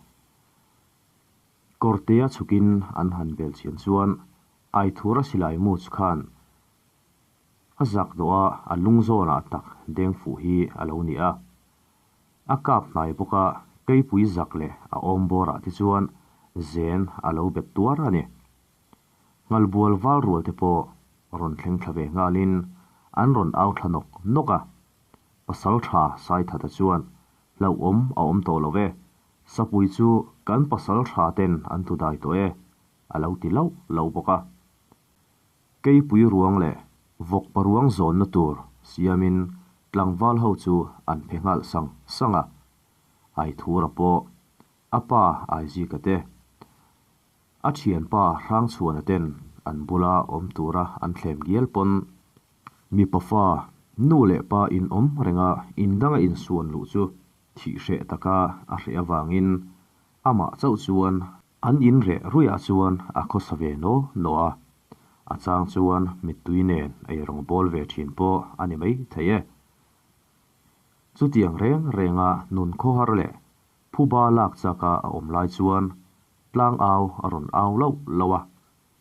A: Kawrtea chhukin an han bel chian chuan Aithura silai much khan a zak dawh a, a lung zawnah tak deng fuh hi a lo ni a. A kap hnai bawk a, keipui zak leh a awm bawrah te chuan zen a lo bet tuar a ni. Nghalbual val rual te pawh rawn thleng thla ve nghalin an rawn au thla nawk nawk a. Pasal tha Saithata chuan hlauhawm a awm tawh lo e, Sapui chu kan pasal tha ten an tu dai tawh e, a lo ti lauh lauh bawk a. Keipui ruang leh vawk paruang zawnna tur siamin tlangval ho chu an phe nghalh sang sang a. Aithura pawh a pa Aizika te A thianpa Hrangchhuana ten an bula awm tura an thlem gial pawn mipa fa, nu leh pa in awm renga indanga insuan luh chu thih hreh taka a hreh avangin amah chauh chuan an in reh ruiah chuan a khawsa ve naw naw a. A chang chuan mittui nen eirawng bawl ve thin pawh a ni mai thei e. Chutiang reng renga nun khawhar leh phuba lak chaka a awm lai chuan tlang au a rawn au loh loh a,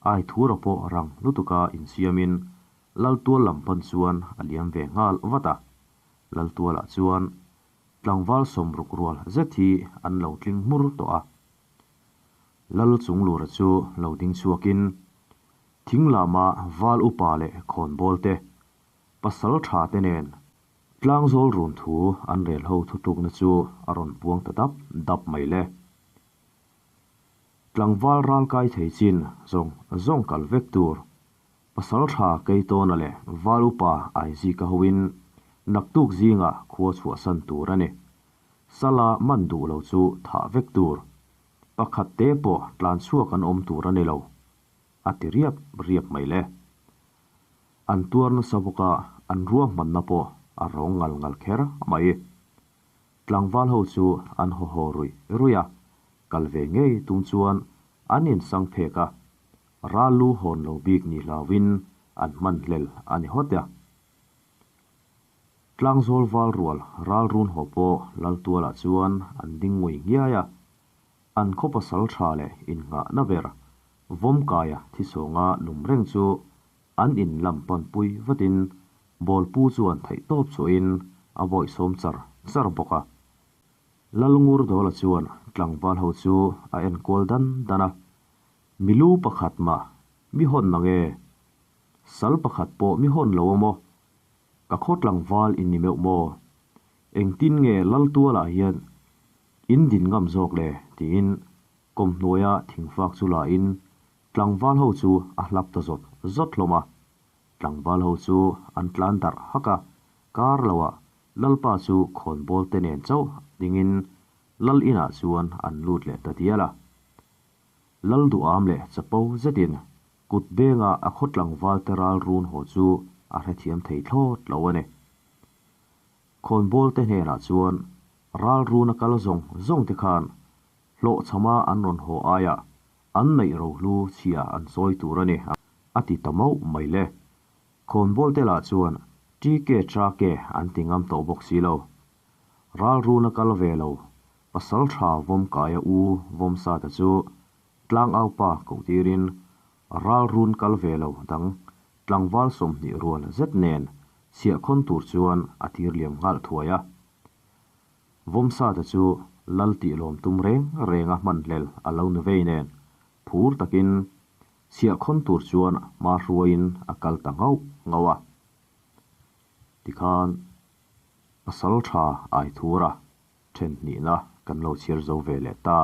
A: ai thura pawh rang lutuka insiamin Laltual lam pan chuan a liam ve nghal vat a. Laltualah chuan tlangval 60 rual zet hi an lo tling hmur tawh a. Lal Chunglura chu lo ding chhuakin thing lama val upa leh khawnbawl te, pasal tha te nen tlangzawl run thu an rel ho thutlukna chu a rawn puang ta dap dap mai le. Tlangval ral kai thei chin zawng zawng kal vek tur pasal tha Keitawna leh val upa Aizika hoin naktuk zingah khua chhuahsan tur a ni. Sala man duh lo chu thah vek tur. Pakhat te pawh tlan chhuak an awm tur a ni lo, a ti riap riap mai le. An tuar nasa bawk a, an ruahmanna pawh a rawng ngal ngal kher mai. Tlangval ho chu an haw haw ruih ruih a, kal ve ngei tum chuan an insang phek a, ral lu hawn lo bik ni hlauhin an hman hlel a ni hawt a. Tlangzawl val rual ral run haw pawh Laltualah chuan an ding ngui nghiai a, an khaw pasal tha leh innghahna ber Vawmkaia thisawnga lum reng chu an in lam panpui vatin Bawlpu chuan theihtawp chhuahin a bawihsawm char char bawk a. Lalngurdawla chuan tlangval ho chu a enkual dan dan a, Milu pakhat mah mi hawn nange? Sal pakhat pawh mi hawn lo a maw? Ka khaw tlangval in ni meuh maw? Engtin nge Laltualah hian in din ngam zawk le? tiin kawmhnuaia thingfak chu la in tlangval ho chu a hlap ta zawt zawt hlawm a. Tlangval ho chu an tlan darh hak a, kar loah Lalpa chu khawnbawl te nen chauh dingin Lal inah chuan an lut leh ta dial a. Lal duham leh chapo zetin kut benga a khaw tlangval te ral run haw chu a hrethiam thei thlawt lo a ni. Khawnbawl te hnenah chuan ral run a kal zawng zawng te khan hlawhchhama an rawn haw aiah an neih rohlu chhia an sawi tur a ni a ti ta mauh mai le. Khawnbawl te lah chuan TK Trake an ti ngam tawh bawk si lo. Ral run a kal ve lo Pasal tha Vawmkaia u Vawmsata chu Tlangaupa koh tirin ral run kal ve lo dang tlangval 20 rual zet nen chhiahkhawn tur chuan a tir liam nghal thuai a. Vawmsata chu lal tih lawm tum reng reng a hman hlel a lo ni vei nen phur takin chhiahkhawn tur chuan hma hruaiin a kal ta nghauh nghauh a. Tikhan pasal tha Aithura then hnihna kan lo chhiar zo ve leh ta.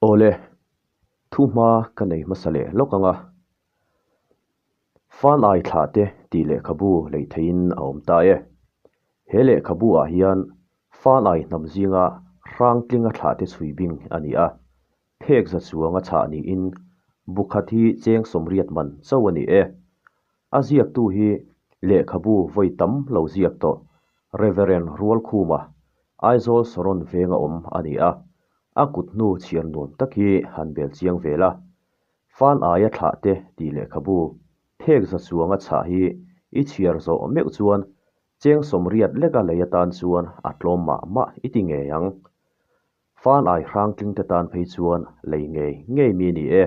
A: Awle, thu hma ka nei hmasa leh lawk ang a. Fan ai thlah te tih lehkhabu lei theihin a awm ta e. He lehkhabu ah hian fan ai hnam zinga hrang tlinga thlah te chhui bing a ni a. Phek za chuanga chhah niin bukhat hi cheng 80 man chauh a ni e. A ziaktu hi lehkhabu vawi tam lo ziak tawh Reverend Rualkhuma, Aizawl Saron venga awm a ni a. A kut hnu chhiar nuam tak hi han bel chiang ve la. Fan aia thlah te tih lehkhabu phek za chuanga chhah hi i chhiar zawh meuh chuan cheng 80 leka lei atan chuan a tlawm mah mah i ti ngei ang. Fan ai hrang tling te tan phei chuan lei ngei ngei mi ni e.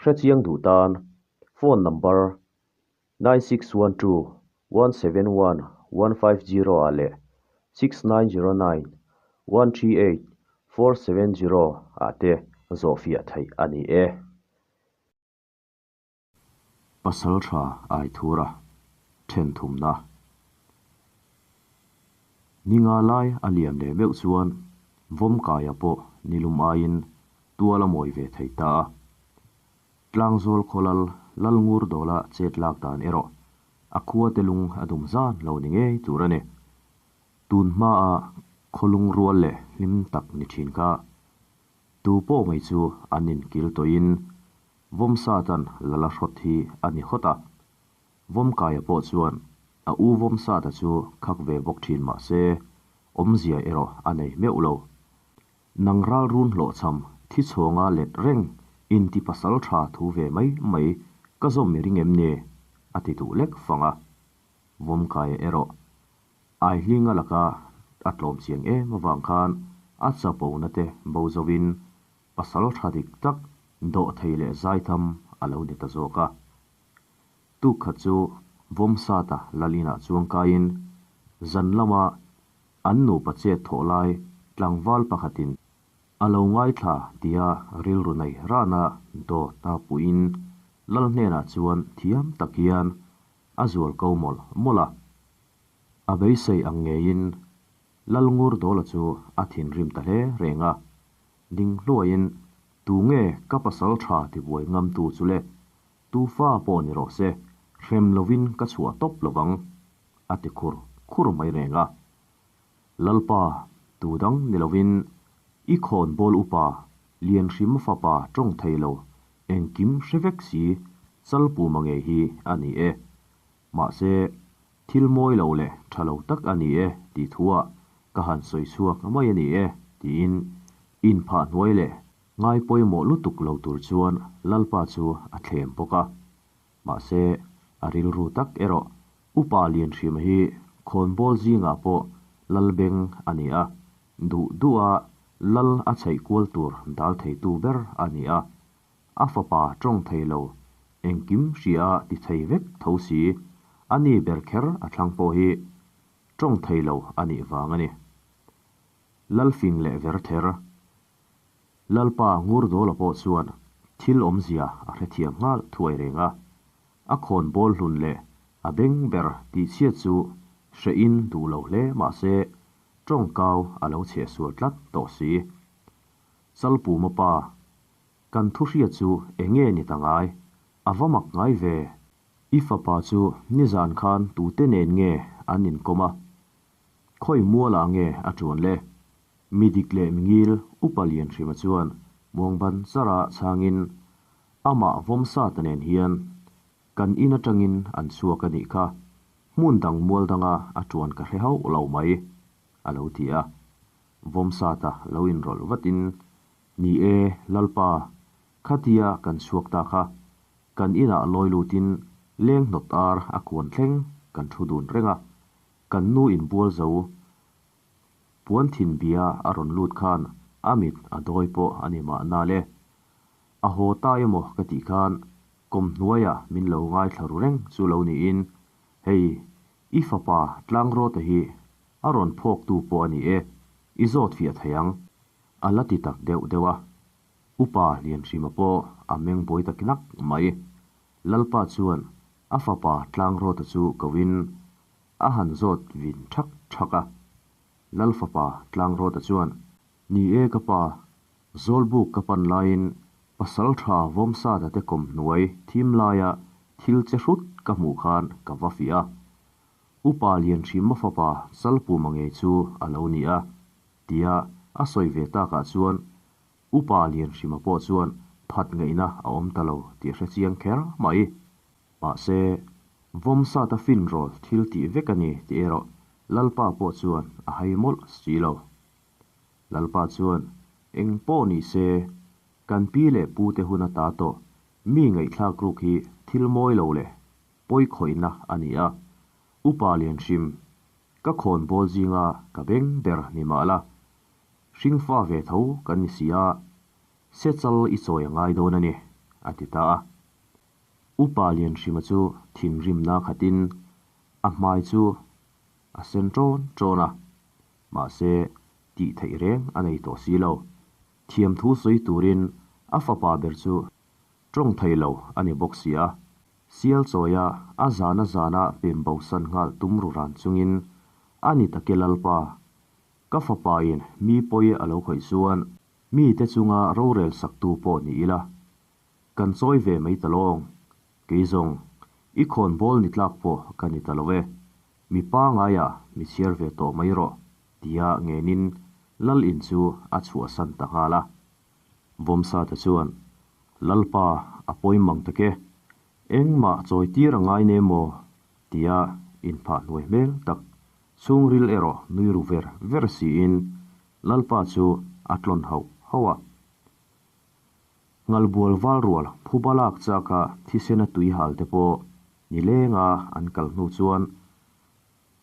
A: Hrechiang duh tan phone number 9612 171 150 ah leh 6909 138 470 ah te zawhfiah theih a ni e. Pasal tha Aithura then thumna Ni nga lai a liam leh meuh chuan Vawmkaia pawh nilum aiin tual a mawi ve thei ta a. Tlangzawl khawlal Lalngur dawla chet lak dan erawh a khua te lung a dum zan lo ni ngei tur a ni. Tun hmaa khawlung rual leh hlim tak ni thin kha tu pawh mai chu an inkil tawhin. Vawmsata'n lal a hrawt hi a ni hawt a. Vawmkaia pawh chuan a u Vawmsata chu khak ve bawk thin mah se, awmzia erawh a nei meuh lo. Nang ral run hlawhchham thi chhawnga let reng inti pasal tha thu ve mai mai ka zawm mi ring em ni? a ti duh lek fang a. Vawmkaia erawh Aihlinga laka a tlawm chiang em avang khan a chapona te bo zovin pasal tha dik tak dawhthei leh zaitham a lo ni ta zawk a. Tuk khat chu Vawmsata lal inah chuang kaiin zan lama an nupa chet thawh lai tlangval pakhatin a lo ngaithla tia rilru nei rana dawt a puhin lal hnenah chuan thiam tak hian a zual ko mawlh mawlh a. A beisei ang ngeiin Lalngurdawla chu a thinrim ta hle reng a, ding hluaiin Tu nge ka pasal tha tibuai ngamtu chu le? Tu fa pawh ni rawh se, hrem lovin ka chhuah tawp lovang, a ti khur khur mai reng a. Lalpa, tu dang ni lovin i khawnbawl upa Lianhrima fapa tawng thei lo, engkim hre vek si Chalpuma ngei hi a ni e. Mahse, thil mawi lo leh tha lo tak a ni e tih thuah ka han sawi chhuak mai a ni e tiin inphah hnuai leh ngai pawimawh lutuk lo tur chuan Lalpa chu a thlem bawk a. Mahse, a rilru tak erawh Upa Lianhrima hi khawnbawl zingah pawh Lalbeng a ni a, duh duha Lal a chheih kual tur dal theitu ber a ni a. A fapa tawng thei lo, engkim hria ti thei vek tho si, a ni ber kher a thlang pawh hi tawng thei lo a nih vang a ni. Lalfing leh Verther, Lalpa Ngurdawla pawh chuan thil awmzia a hrethiam nghal thuai reng a, a khawn bawl hlun leh a beng ber tihchhiat chu hrehin duh lo hle mah se tawngkau a lo chhehsual tlat tawh si. Chalpuma pa Kan thu hriat chu eng nge ni ta ngai? A va mak ngai ve. I fapa chu nizan khan tute nen nge an inkawm a? Khawi mualah nge a ṭuan le? Mi dik leh mi ngil Upa Lianhrima chuan muangban chara chhangin amah Vawmsata nen hian kan in aṭangin an chhuak a nih kha. Hmun dang mual danga a ṭuan ka hre hauh lo mai, a lo ti a. Vawmsata lo inrawlh vatin Ni e, Lalpa, khatia kan chhuak ta kha, kan inah lawi lutin leng hnawt ar a kuan thleng kan thu dun reng a, kan nu inbual zo puan thin bia a rawn lut khan a mit a dawi pawh a ni mahna le. A haw ta emaw ka tih khan kawm hnuaiah min lo ngaithla ru reng chu lo niin, hei i fapa Tlangrota hi a rawn phawktu pawh a ni e, i zawt fiah thei ang. A la ti tak deuh deuh a, Upa Lianhrima pawh a meng buai ta kinak mai. Lalpa chuan a fapa Tlangrota chu koin a han zawt vin thak thak a. Lal fapa Tlangrota chuan, Ni e ka pa, Zawlbuk ka pan laiin pasal tha Vawmsata te kawm hnuai thim laia thil che hrut ka hmuh khan ka va fiah a. Upa Lianhrima fapa Chalpuma ngei chu a lo ni a. Tia a sawi ve takah chuan Upa Lianhrima pawh chuan phat ngaihna a awm ta lo tih a hre chiang kher mai. Mahse, Vawmsata finrawl thil tih vek a ni tih erawh Lalpa pawh chuan a hai mawlh si lo. Lalpa chuan, Eng pawh ni se, kan pi leh pute hun ata tawh mi ngaihthlak ruk hi thil mawi lo leh pawi khawihna a ni a, Upa Lianhrim, Ka khawn bawl zinga ka beng ber ni mah la, hringfa ve tho kan ni si a, se chal i chawi a ngai dawn a ni, a ti ta a. Upa Lianhrima chu thinrimna khatin a hmai chu a sen ṭawn ṭawn a, mahse tih theih reng a nei tawh si lo. Thiamthu sawi turin a fapa ber chu Tawng thei lo a ni bawk si a, sial chawia a zana zana pem bosan nghal tum ru ran chungin a ni take Lalpa, ka fapain mi pawi a lo khawih chuan mite chunga rorel saktu pawh ni ila, kan chawi ve mai ta lawng, kei zawng i khawnbawl ni tlak pawh ka ni ta lo e, mi pangaiah mi chhiar ve tawh mai rawh, tia ngenin Lal in chu a chhuahsan ta nghal a. Vawmsata chuan. Lalpa a pawi mang tak e, engmah chawi tir a ngai ne maw? tia inphah hnuai hmel tak chhungril erawh nui ru ver ver siin Lalpa chu a tlawn hauh hauh a. Ngalbual val rual phuba lak chaka thisena tui hal te pawh nilenga an kal hnu chuan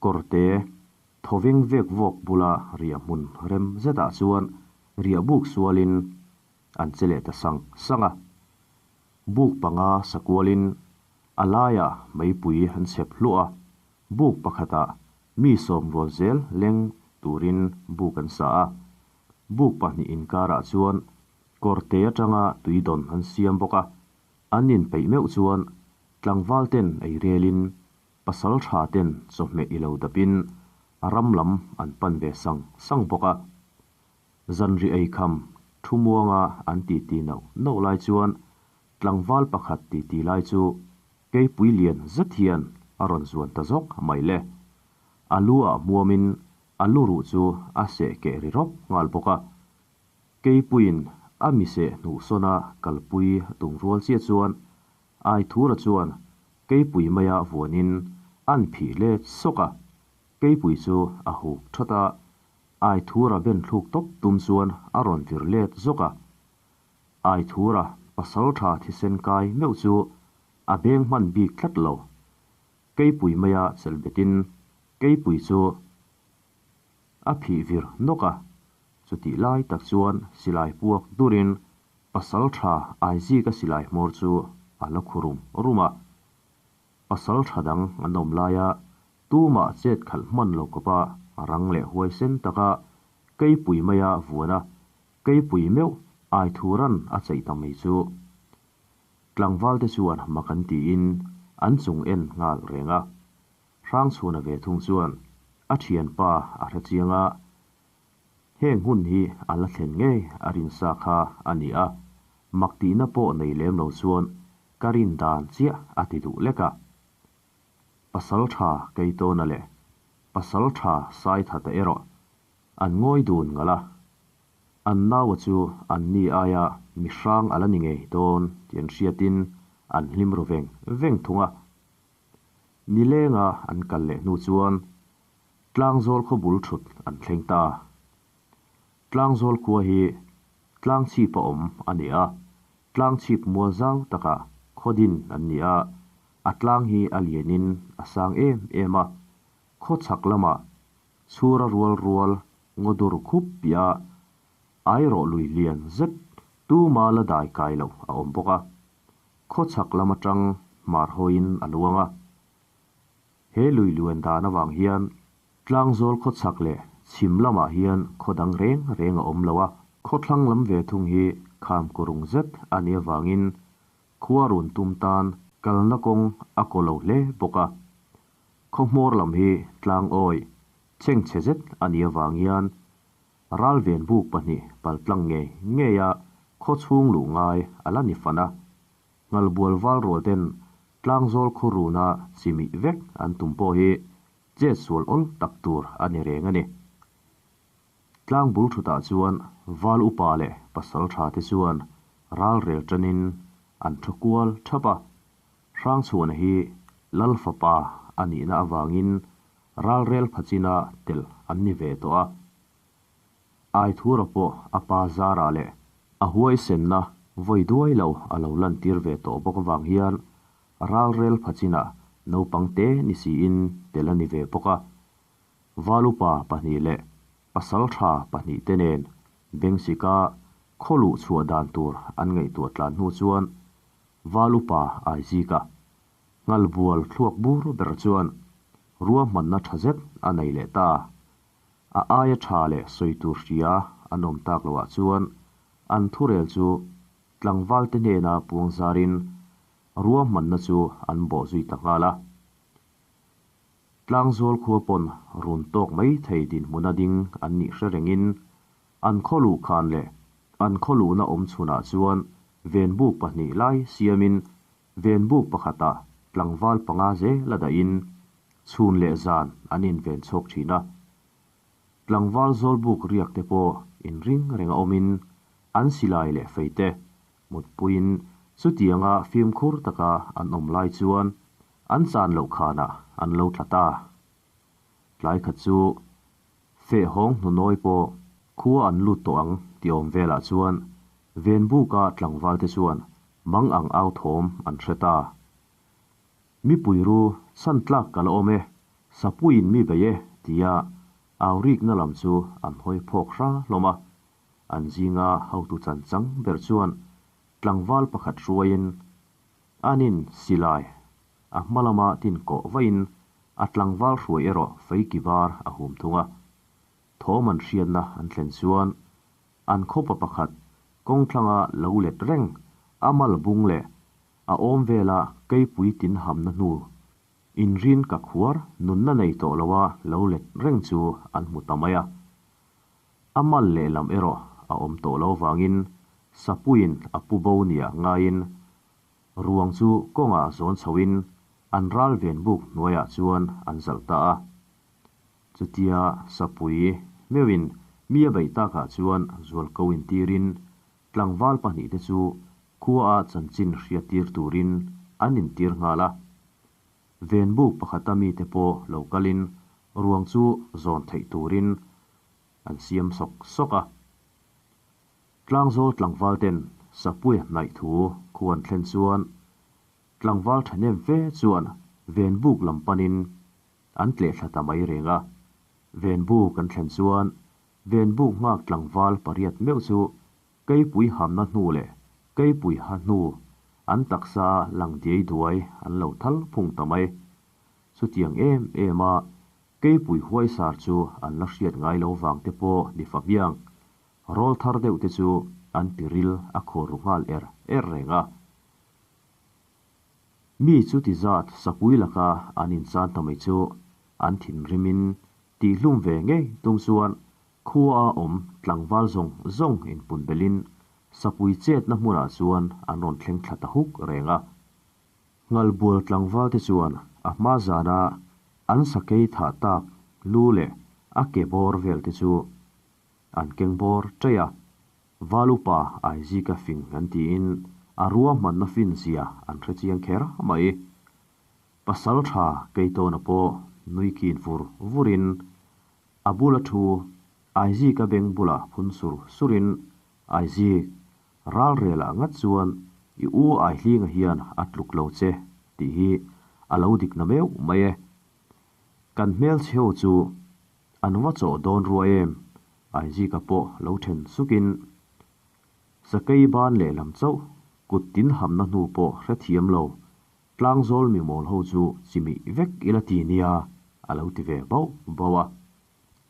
A: Kawrte thawveng vek vawk bula riah hmun rem zetah chuan riah buk sualin an che leh ta sang sang a. Buk panga sakualin a laiah meipui an chhep hluah a, buk pakhatah mi sawmrual zel leng turin buk an sa a. Buk pahnih inkarah chuan Kawrte atanga tui dawn an siam bawk a, an inpeih meuh chuan tlangval ten ei relin pasal tha ten chawhmeh i lo dapin a ram lam an pan ve sang sang bawk a. Zanri ei kham thu muanga an titi noh noh lai chuan tlangval pakhat titi lai chu keipui lian zet hian a rawn zuan ta zawk mai le. A lu ah hmuamin a lu ruh chu a seh keh ri rawp nghal bawk a. Keipuiin a miseh hnuhsawna kalpui a tum rual chiah chuan Aithura chuan keipui maia vuanin an phih let sawk a, keipui chu a huk that a, Aithura ben thluk tawp tum chuan a rawn vir let zawk a. Aithura pasal tha thisen kai meuh chu a beng hman bik tlat lo. Keipui maia chelh betin keipui chu a phih vir nawk a, chutih lai tak chuan silai puak durin pasal tha Aizika silai hmawr chu a la khu rum rum a. Pasal tha dang an awm laia tumah chet khalh hman lo kawpa rang leh huaisen taka keipui maia vuana keipui meuh Aithuran a cheih ta mai chu tlangvalte chuan mak an tiin an chung en nghal reng a. Hrangchhuana ve thung chuan a thianpa a hre chiang a, heng hun hi a la thlen ngei a rinsa kha a ni a, mak tihna pawh nei lem lo chuan ka rin dan chiah a ti duh lek a. Pasal tha Keitawna leh Pasal tha Saithata erawh an ngawi dun ngalh a, an naua chu an ni aia mi hrang a la ni ngei dawn tih an hriatin an hlim ru veng veng thung a. Nilenga an kal leh hnu chuan Tlangzawl khaw bul thut an thleng ta. Tlangzawl khua hi Tlangchhip a awm a ni a, Tlangchhip mual zau takah khaw din an ni a, a tlang hi a lianin a sang em em a, khaw chhak lamah chhura rual rual ngaw dur khup piah a airawh lui lian zet tuma la dai kai loh a awm bawk a. Khaw chhak lam atang hmar hawiin a luang a. He lui luan dan avang hian Tlangzawl khaw chhak leh chhim lamah hian khaw dang reng reng a awm lo a. Khaw thlang lam ve thung hi kham kurung zet a nih avangin khua run tum tan kalna kawng a kaw lo hle bawk a. Khaw hmawr lam hi tlang awi chhengchhe zet a nih avang hian Ralven buk pahnih paltlang ngei ngeia khaw chhung luh ngai a la ni fan a, Nghalbual valrual ten Tlangzawl khaw runa chimih vek an tum pawh hi chet sual awl tak tur a ni reng a ni. Tlang bul thutah chuan val upa leh pasal tha te chuan ralrel tanin an thu kual thap a, Hrangchhuana hi Lal fapa a nihna avangin Ralrel phachina tel an ni ve tawh a. Aithura pawh a pa Zara leh a huaisenna vawi duai lo a lo lantir ve tawh bawk avang hian Ralrel phachina naupang te ni siin tel a ni ve bawk a. Valupa pahnih leh Pasaltha pahnih te nen Bengsika khaw luh chhuah dan tur an ngaihtuah tlan hnu chuan Valupa Aizika Nghalbual thluak bur ber chuan ruahmanna tha zet a nei leh ta. A aia tha leh sawi tur hria an awm tak loah chuan an thurel chu tlangvalte hnena puang zarin ruahmanna chu an bawh zui ta nghal a. Tlangzawl khua pawn run tawk mai thei dinhmuna ding an nih hre rengin an khaw luh khan leh an khaw luhna awm chhunah chuan venbuk pahnih lai siamin Venbuk pakhatah tlangval panga zel a dahin chhun leh zan an inven chhuak thin a. Tlangval zawlbuk riak te pawh inring reng a awmin an silai leh fei te, Mutpuiin chutianga fimkhur taka an awm lai chuan an chan loh khanah an lo tla ta. Tlai khat chu feh hawng hnunawi pawh khua an lut tawh ang tih awm velah chuan Venbuka tlangvalte chuan mang ang au thawm an hre ta. Mipui ru chhan tlak ka la awm e, Sapuiin mi bei e tia au rikna lam chu an hawi phawk hra hlawm a. An zinga hotu chan chang ber chuan tlangval pakhat hruaiin anin silai a hma lama tin kawh vain a tlangval hruai erawh feiki var a hum thung a. Thawm an hriatna an thlen chuan an khawpa pakhat kawngthlanga lo let reng a mal bung leh a awm vela keipui tin hamna hnu inrin ka khuar nunna nei tawh loa lo let reng chu an hmu ta mai a. A mal lehlam erawh a awm tawh lo vangin Sapuiin a pu bo nia ngaiin ruang chu kawngah zawn chhoin an ral ven buk hnuaiah chuan an zalh ta a. Chutia Sapui meuhin mi a beih takah chuan zualko intirin tlangval pahnihte chu khua a chanchin hriattir turin an intir nghal a. Venbuk pakhata mite pawh lo kalin ruang chu zawn theih turin an siam sawk sawk a. Tlangzawl tlangval ten Sapuia hnaih thu khu an thlen chuan tlangval thahnem fe chuan Venbuk lam panin an tleh thla ta mai reng a. Venbuk an thlen chuan Venbuk nghak tlangval pariat meuh chu Keipui hamna hnu leh keipui ha hnu an taksa lang diai duai an lo thal phung ta mai. Chutiang em em a keipui huaisar chu an la hriat ngai lo vang te pawh ni fa hmiang. Rawl thar deuh te chu an tiril a khur ru nghal er er reng a. Mi chuti zat sapui laka an inchan ta mai chu an thinrimin Tihhlum ve ngei tum chuan khua a awm tlangval zawng zawng inpun belhin sapui chetna hmunah chuan an rawn thleng thla ta huk reng a. Nghalbual tlangval te chuan a hma zana an sakei thah tak lu leh a ke bawr vel te chu an keng bawr ṭaih a, Val upa Aizika fing an tiin a ruahmanna fin zia an hre chiang kher mai. Pasal tha Keitawna pawh nui kin vur vurin a bula thu Aizika beng bula phun sur surin, Aizik, ralrelah ngat chuan i u Aihlinga hian a tluk lo che tih hi a lo dik na meuh mai e. Kan hmelchhe ho chu an va chawh dawn rua em? Aizika pawh lo then sukin, Sakei ban lehlam chauh kut tin hamna hnu pawh hrethiam lo Tlangzawl mi mawl ho chu chimih vek ila ti nia, a lo ti ve bauh bauh a.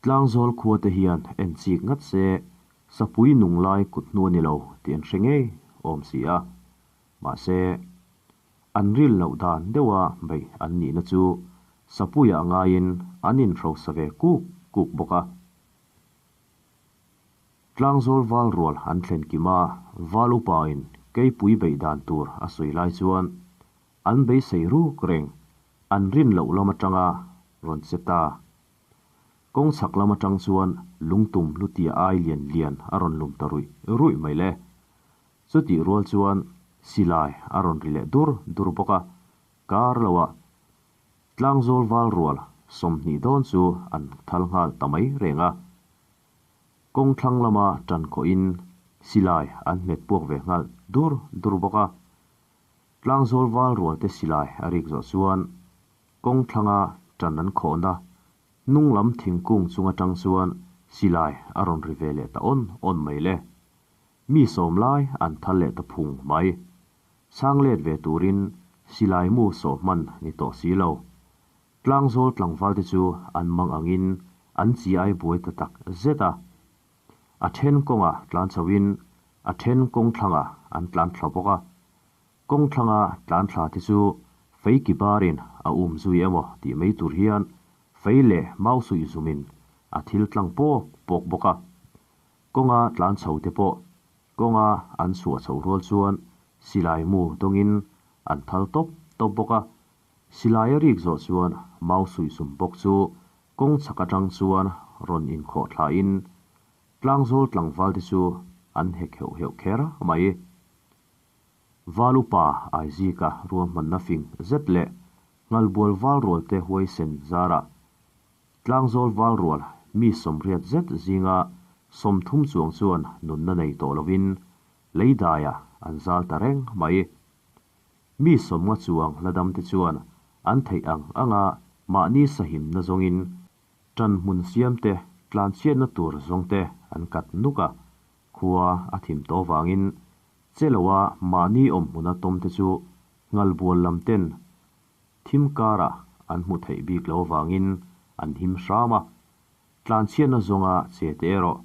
A: Tlangzawl khua te hian en chik ngat se, sapui nung lai kut hnu a ni lo tih an hre ngei awm si a. Mahse, an ril loh dan deuha beih an nihna chu sapuiah ngaiin an inhrosa ve kuk kuk bawk a. Tlangzawl val rual an thlen kim a, val upain keipui beih dan tur a sawi lai chuan an beisei ruk reng, an rin loh lam atanga rawn che ta. Kawng chhak lam atang chuan lungtum lutia ai lian lian a rawn lum ta ruih ruih mai le. Chutih rual chuan silai a rawn ri leh dur dur bawk a, kar loah Tlangzawl val rual 20 dawn chu an thal nghal ta mai reng a. Kawng thlang lama tan khawhin silai an hmet puak ve nghal dur dur bawk a. Tlangzawl val rualte silai a rik zawh chuan kawng thlanga tan an khawhna hnung lam thingkung chung atang chuan silai a rawn ri ve leh ta awn awn mai le. Mi sawm lai an thal leh ta phung mai. Chhang let ve turin silai mu sawh hman ni tawh si lo. Tlangzawl tlangvalte chu an mang angin an chi ai buai ta tak zet a. A then kawngah tlan chhoin a then kawng thlangah an tlan thla bawk a. Kawng thlanga tlan thla te chu fei ki barin a um zui emaw tih mai tur hian fei leh mau suih zumin a thil tlang pawk pawk bawk a. Kawnga tlan chho te pawh kawnga an chhuah chhoh rual chuan silai mu dawngin an thal tawp tawp bawk a. Silai a rik zawh chuan mau suihsum bawk chu kawng chhak atang chuan rawn inkhawh thlain Tlangzawl tlangval te chu an hek heuh heuh kher mai. Valupa Aizika ruahmanna fing zet leh Nghalbual valrualte huaisen zarah Tlangzawl valrual mi 80 zet zinga 30 chuang chuan nunna nei tawh lovin leidaiah an zal ta reng mai. Mi 50 chuang la damte chuan an theih ang anga mahni sahimna zawngin ṭan hmun siamte tlanchhiatna tur zawngte an kat nuk a, khua a thim tawh vangin che loa mahni awmhmuna tawmte chu Nghalbual lamten thim karah an hmu theih bik lo avangin an him hram a, tlanchhiatna zawnga che te erawh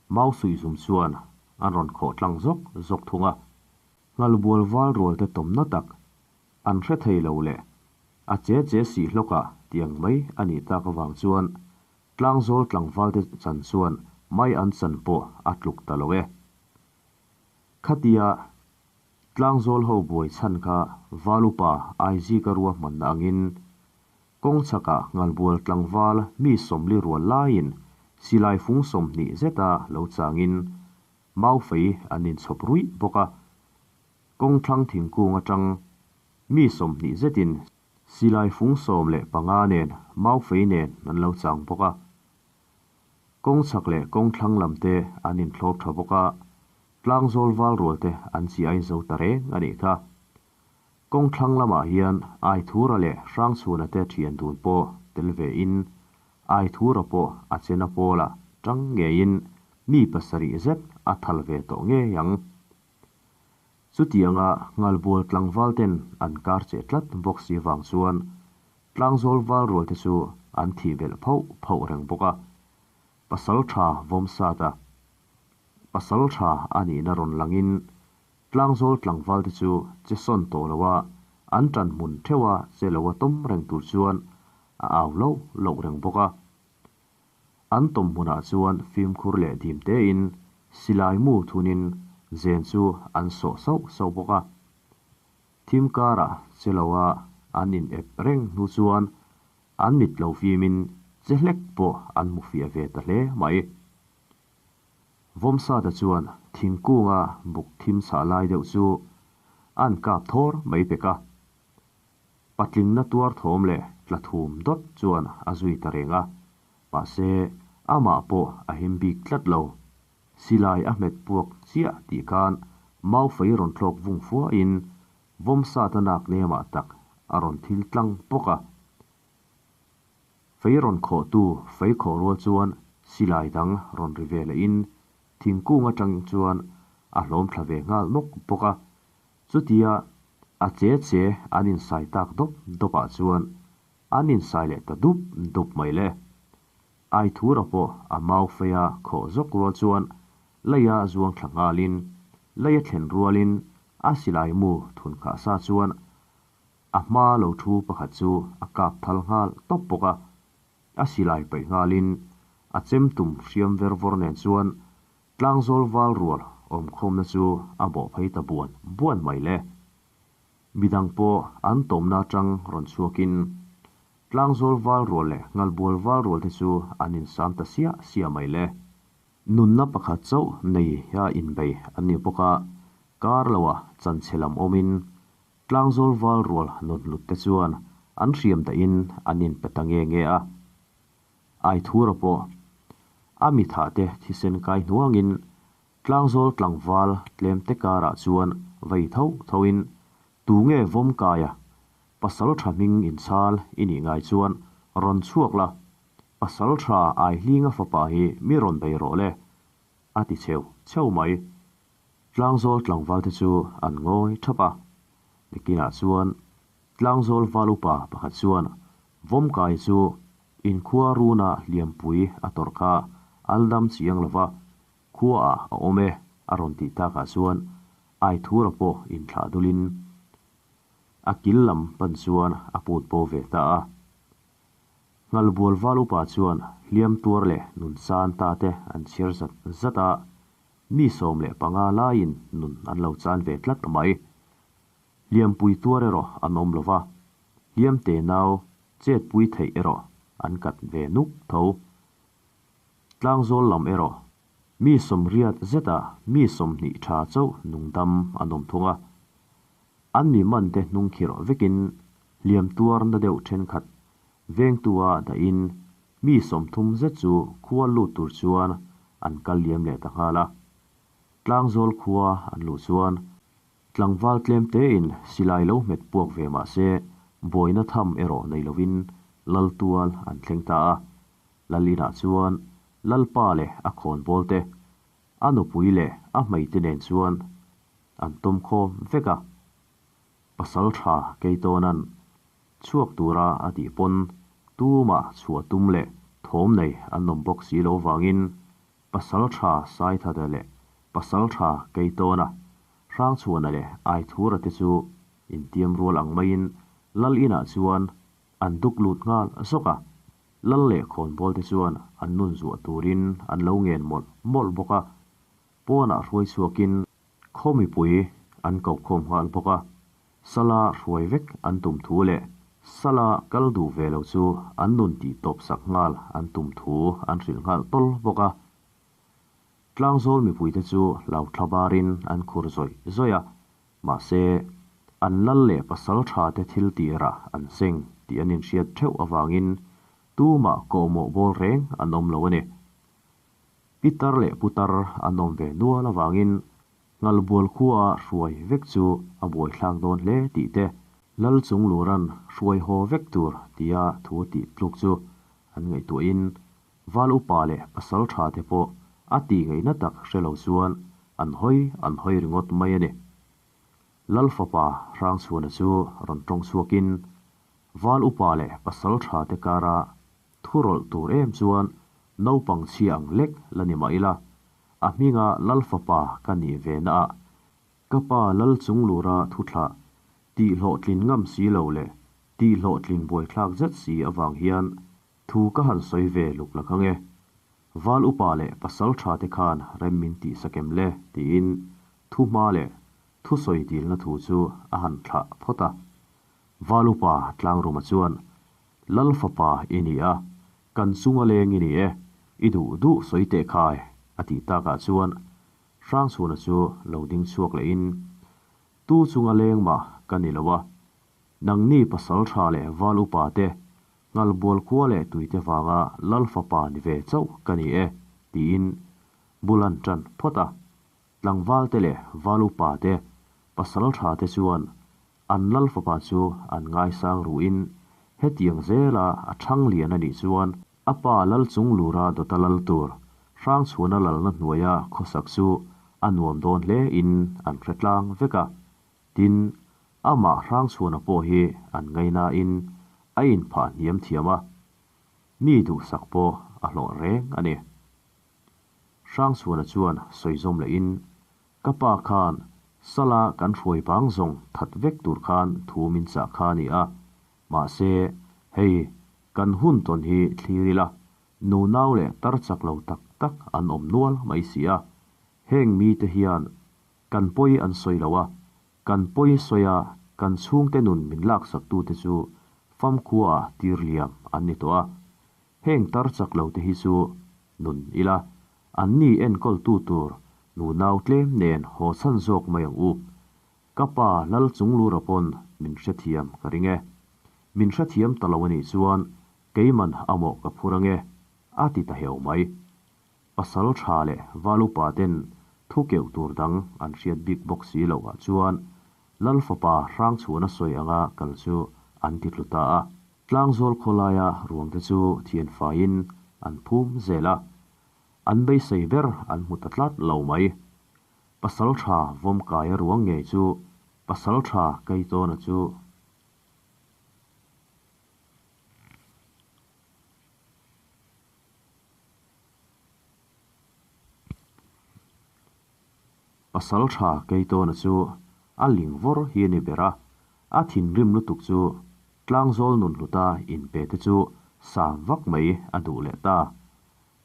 A: mau suihzum chuan an rawn khawh tlang zawk zawk thung a. Nghalbual val rualte tawmna tak an hre thei lo leh a che che sih hlawkah tiang mai a nih tak avang chuan tlangzawl tlangvalte chan chuan mai an chan pawh a tluk ta lo e. Khatia Tlangzawl ho buai chhan kha Valupa Aizika ruahmanna angin kawng chhakah Nghalbual tlangval mi 40 rual laiin silai fung 20 zeta lo changin Maufei an inchhawp ruih bawk a. Kawng thlang thingkung atang mi 20 zetin silai fung 15 nen Maufei nen an lo chang bawk a. Kawng chhak leh kawng thlang lamte an inthlawp tha bawk a. Tlangzawl val rualte an chi a inzo ta reng a nih kha. Kawng thlang lamah hian Aithura leh Hrangchhuna te thian dun pawh tel ve in, Aithura pawh a chena pawlah tang ngeiin mi 7 zet a thal ve tawh ngei ang. Chutianga Nghalbual tlangval ten an kar che tlat bawk si vang chuan Tlangzawl val rualte chu an thih belh phauh phauh reng bawk a. Pasal tha vawm sat a. Pasal tha a nihna rawn langin Tlangzawl tlangvalte chu che sawn tawh lo a, an tan hmun theuh a che lo a tawm reng tur chuan a au loh loh reng bawk a. An tawm hmunah chuan fimkhur leh dim tein silai mu thunin zen chu an sawh sauh sauh bawk a. Thim karah che lo a an in ep reng hnu chuan an mit lo fimin che hlek pawh an hmu fiah ve ta hle mai. Vawmsata chuan thingkunga buk thim chhah lai deuh chu an kap thawr mai pek a. Patlingna tuar thawm leh tla thum dawt chuan a zui ta reng a, mahse amah pawh a him bik tlat lo. Silai a hmet puak chiah tih khan Maufei rawn thlawk vung fuahin Vawmsata nak nemah tak a rawn thil tlang pawk a. Fei rawn khawhtu fei khawh rual chuan silai dang rawn ri ve lehin thingkung atang chuan a hlawm thla ve nghal nawk bawk a. Chutia a che che an insai tak dawp dawpah chuan an insai leh ta dup dup mai le. Aithura pawh a mau feia khawh zawk rual chuan leia zuang thla nghalin leia thlen rualin a silai mu thun khah sa chuan a hma lo thu pakhat chu a kap thal nghal tawp bawk a. A silai paih nghalin a chem tum hriam ver vawr nen chuan Tlangzawl val rual awmkhawmna chu a bawh phei ta buan buan mai le. Midang pawh an tawmna atang rawn chhuakin Tlangzawl val rual leh Nghalbual val rual te chu an insam ta siah siah mai le. Nunna pakhat chauh nei a inbei an ni bawk a, kar loah chanchhe lam awmin Tlangzawl val rual nawt lut te chuan an hriam dahin an inpe ta nge nge a. Aithura pawh a mi thah te thisen kai hnuangin Tlangzawl tlangval tlem te karah chuan vei tho thoin tu nge vawm kaia pasal tha hming inchhal i nih ngai chuan rawn chhuak la, pasal tha Aihlinga fapa hi mi rawn bei rawh le, a ti cheu cheu mai. Tlangzawl tlangval te chu an ngawi thap a, nikinah chuan Tlangzawl val upa pakhat chuan Vawmkai chu inkhua runa hliampui a tawrh kha aldam chiang lova khuaah a awm e a rawn tih takah chuan Aithura pawh inthlah dulin a kil lam pan chuan a put bo ve ta a. Nghalbual val upa chuan hliam tuar leh nun chan ta te an chhiar zat zat a, mi 15 laiin nun an lo chan ve tlat mai. Hliampui tuar erawh an awm lova, hliam te nau chetpui theih erawh an kat ve nuk tho. Tlangzawl lam erawh mi 80 zetah mi 20 tha chauh nungdam an awm thung a. An mi man te hnung khirh vekin hliam tuar na deuh thenkhat vengtu-a dahin mi 30 zet chu khua lut tur chuan an kal liam leh ta nghal a. Tlangzawl khua an luh chuan tlangval tlem tein silai lo hmet puak ve mah se buaina tham erawh nei lovin lal tual an thleng ta a. Lal inah chuan Lalpa leh a khawnbawl te, a nupui leh a hmeite nen chuan an tawm khawm vek a. Pasal tha Keitawna'n chhuak tura a tih pawn tumah chhuah tum leh thawm nei an awm bawk si lo vangin Pasal tha Saithata leh Pasal tha Keitawna, Hrangchhuana leh Aithura te chu intiam rual ang maiin Lal inah chuan an duk lut nghal zawk a. Lal leh khawnbawl te chuan an nun zuah turin an lo ngen mawlh mawlh bawk a. Pawnah hruai chhuakin khaw mipui an ko khawm nghal bawk a, Sala hruai vek an tum thu leh Sala kal duh ve lo chu an nun tih tawp sak nghal an tum thu an hrilh nghal tawl bawk a. Tlangzawl mipuite chu hlau thla barin an khur zawih zawih a, mahse an lal leh pasal tha te thil tirah an seng tih an inhriat theuh avangin tumah kawhmawh bawl reng an awm lo a ni. Pitar leh putar an awm ve nual avangin Ngalbual khua hruai vek chu a buaithlak dawn hle tih te, Lal chung luran hruai haw vek tur tia thu tih tluk chu an ngaihtuahin Val upa leh pasal tha te pawh a tih ngaihna tak hre lo chuan an hawi an hawi ringawt mai a ni. Lal fapa Hrangchhuana chu rawn tawng chhuakin Val upa leh pasal tha te kara Thu rawlh tur em chuan naupang chhia ang lek la ni mah ila, a hminga Lal fapa ka nih ve na ah ka pa Lal Chunglura thu thlah tih hlawhtlin ngam si lo leh tih hlawhtlin buaithlak zet si avang hian thu ka han sawi ve luk la kang e. Val upa leh pasal tha te khan rem min tih sakem le tiin thu hma leh thu sawi dilna thu chu a han thlah phawt a. Val upa Tlangruma chuan Lal fapa i ni a, kan chunga leng i ni e, i duh duh sawi teh khai, a tih takah chuan Hrangchhuna chu lo ding chhuak lehin, Tu chunga leng mah ka ni lo a, nangni pasal tha leh val upa te, ngalbual khua leh tuite vanga Lal fapa ni ve chauh ka ni e, tiin bul an tan phawt a. Tlangval te leh val upa te, pasal tha te chuan An lal fapa chu an ngaisang ruhin hetiang zela a thang lian a nih chuan a pa lal chung lura dawta lal tur Hrangchhuana lalna hnuaia khawsak chu a nuam dawn hle in an hre tlang vek a. Tin, amah Hrangchhuana pawh hi an ngainain a inphah hniam thiam a, mi duhsak pawh a hlawh reng a ni. Hrangchhuana chuan sawi zawm lehin Ka pa khan Sala kan hruai bang zawng that vek tur khan thu min chah kha a ni a, mahse, hei, kan hun tawn hi thlir ila, nunau leh tar chak lo tak tak an awm nual mai si a, heng mite hian kan pawi an sawi lo a, kan pawi sawi a kan chhungte nun min laksak tute chu famkhua ah tir liam an ni tawh a, Heng tar chak lo te hi chu nun ila, an ni enkawl tu tur nunau tlem nen haw chhan zawk mai ang u. Ka pa Lal Chunglura pawn min hrethiam ka ring e. Min hrethiam ta lo a nih chuan keiman a mawh ka phur ange, a ti ta heu mai. Pasal tha leh val upa ten thu keuh tur dang an hriat bik bawk si loh ah chuan Lal fapa Hrangchhuana sawi anga kal chu an ti tlu ta a. Tlangzawl khawlaia ruangte chu thian faiin an phum zel a, an beisei ber an hmu ta tlat lo mai. Pasal tha Vawmkaia ruang ngei chu Pasal tha Keitawna chu Pasal tha Keitawna chu a ling vawr hi a ni ber a, a thinrim lutuk chu Tlangzawl nun hluta inpe te chu sa vak mai a duh leh ta.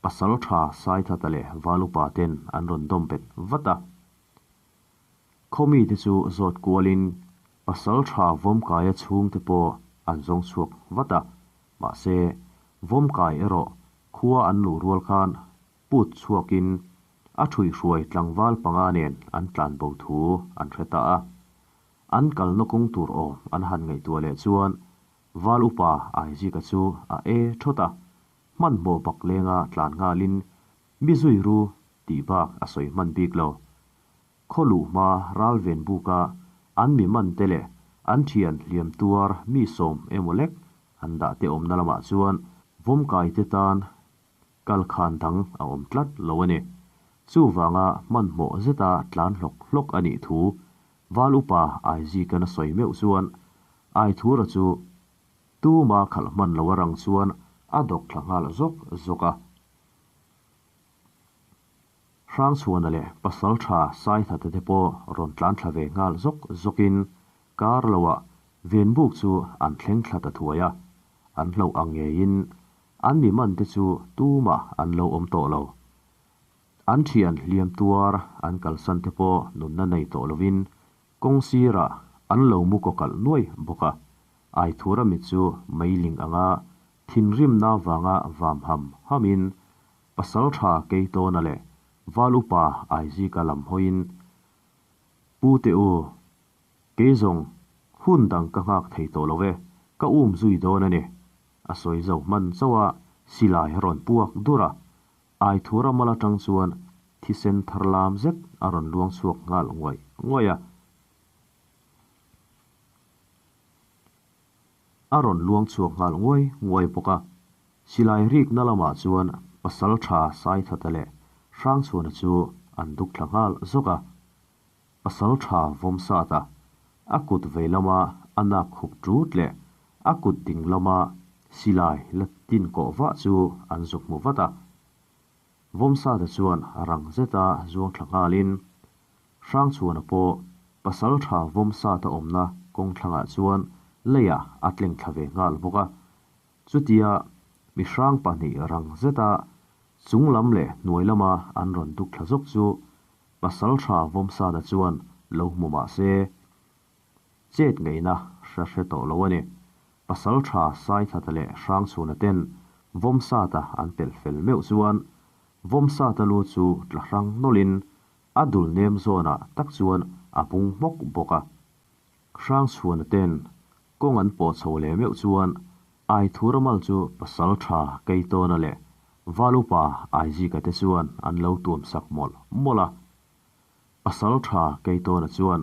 A: Pasal tha Saithata leh Valupa ten an rawn dawm bet vat a. Khawmi te chu zawt kualin Pasal tha Vawmkaia chhungte pawh an zawng chhuak vat a, mahse Vawmkai erawh khua an luh rual khan put chhuakin a ṭhuihhruai tlangval panga nen an tlan bo thu an hre ta a. An kalna kawng tur awm an han ngaihtuah leh chuan Val upa Aizika chu a e thawt a, hmanhmawh bak lenga tlan nghalin mi zui ru tih bak a sawi hman bik lo. Khaw luh hma ral ven buka an mi man te leh an thian hliam tuar mi sawm emaw lek an dah te awmna lamah chuan vawmkai te tan kal khan dang a awm tlat lo a ni. Chuvanga hmanhmawh zeta tlan hlawk hlawk a nih thu Val upa Aizikan a sawi meuh chuan Aithura chu tuma khalh hman lo a rang chuan a dawk thla nghal zawk zawk a. Hrangchhuana leh Pasaltha Saithata te pawh rawn tlan thla ve nghal zawk zawkin kar loah Venbuk chu an thleng thla ta thuai a, an hlauh ang ngeiin an mi man te chu tumah an lo awm tawh lo. An thian hliam tuar an kalsan te pawh nunna nei tawh lovin kawng sirah an lo mu kaw kalh nuai bawk a, Aithura mit chu meiling anga thinrimna vanga vam ham hamin Pasaltha Keitawna leh Val Upa Aizika lam hawiin, Pu te u, kei zawng hun dang ka nghak thei tawh lo e, ka um zui dawn a ni. A sawi zo hman chauh a, silai a rawn puak dur a, Aithura mal atang chuan thisen thar lam zet a rawn luang chhuak nghal nguai nguai a. A rawn luang chhuak nghal nguai nguai bawk a. Silai rikna lamah chuan Pasaltha Saithata leh Hrangchhuana chu an duk thla nghal zawk a. Pasaltha Vawmsata a kut vei lama a nak khup ṭut leh a kut ding lama silai la tin kawh vah chu an zuk hmu vat a. Vawmsata chuan rang zeta zuang thla nghalin Hrangchhuana pawh Pasaltha Vawmsata awmna kawng thlangah chuan leiah a tleng thla ve nghal bawk a. Chutia mi hrang pahnih rang zeta chung lam leh hnuai lama an rawn duk thla zawk chu Pasaltha Vawmsata chuan lo hmu mah se, chet ngaihna hre hre tawh lo a ni. Pasaltha Saithata leh Hrangchhuna ten Vawmsata an pelh fel meuh chuan Vawmsata lu chu tla hrang nawlhin a dul nem zawnah tak chuan a bung hmawk bawk a. Hrangchhuana ten kawng an pawh chho leh meuh chuan Aithura mal chu Pasaltha Keitawna leh Valupa Aizika te chuan an lo tuam sak mawlh mawlh a. Pasaltha Keitawna chuan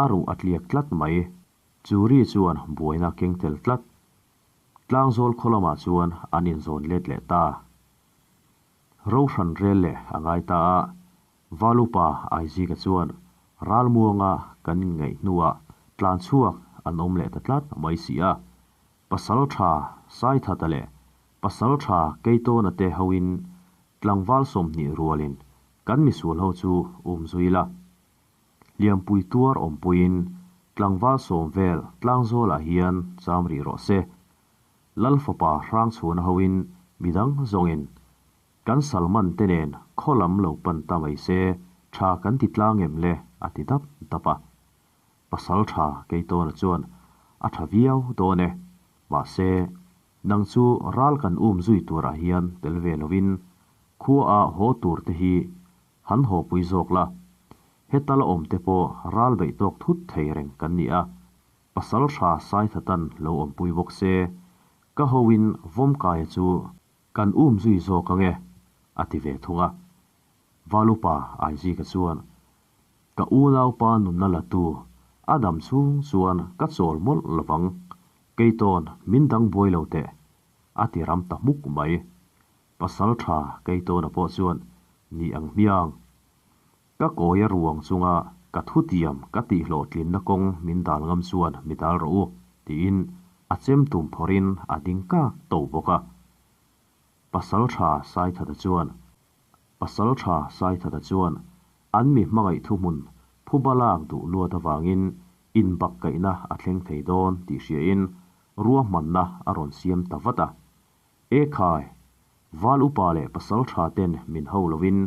A: a ruh a tliak tlat mai. Chu ri chuan buaina keng tel tlat. Tlangzawl khaw lamah chuan an inzawn let leh ta. Rohran rel leh a ngai ta a, Valupa Aizika chuan ralmuanga kan inngaih hnuah tlan chhuak an awm leh ta tlat mai si a. Pasaltha Saithata leh Pasaltha Keitawna te hoin tlangval 20 rualin kan misual ho chu um zui la. Hliampui tuar awmpuiin tlangval sawm vel tlangzawlah hian cham rih rawh se. Lal fapa Hrangchhuana hoin midang zawngin kan Salman te nen khaw lam lo pan ta mai se tha kan ti tlang em le a ti dap dap a. Pasal tha Keitawna chuan a tha viau dawn e. Mahse, nang chu ral kan um zui turah hian tel ve lovin khua ah haw tur te hi han haw pui zawk la. Heta la awm te pawh ral beih tawk thut thei reng kan ni a. Pasal tha Saithatan lo awmpui bawk se, ka hoin Vawmkaia chu kan um zui zawk ang e, a ti ve thung a. Valupa Aizika chuan, Ka unaupa nunna la tu, a dam chhung chuan ka chawl mawlh lovang, Keitawn min dang buai lo teh, a ti ram ta hmuk mai. Pasal tha Keitawna pawh chuan, Ni ang hmiang. Ka kawia ruang chunga ka thutiam ka tihhlawhtlinna kawng min dal ngam chuan mi dal rawh u, tiin a chem tum phawrhin a ding kak to bawk a. Pasaltha Saithata chuan Pasaltha Saithata chuan an mi hmangaih thuhmun phuba lak duh luat avangin inbakkaihna a thleng thei dawn tih hriain ruahmanna a rawn siam ta vat a. E khai! Val upa leh pasaltha ten min ho lovin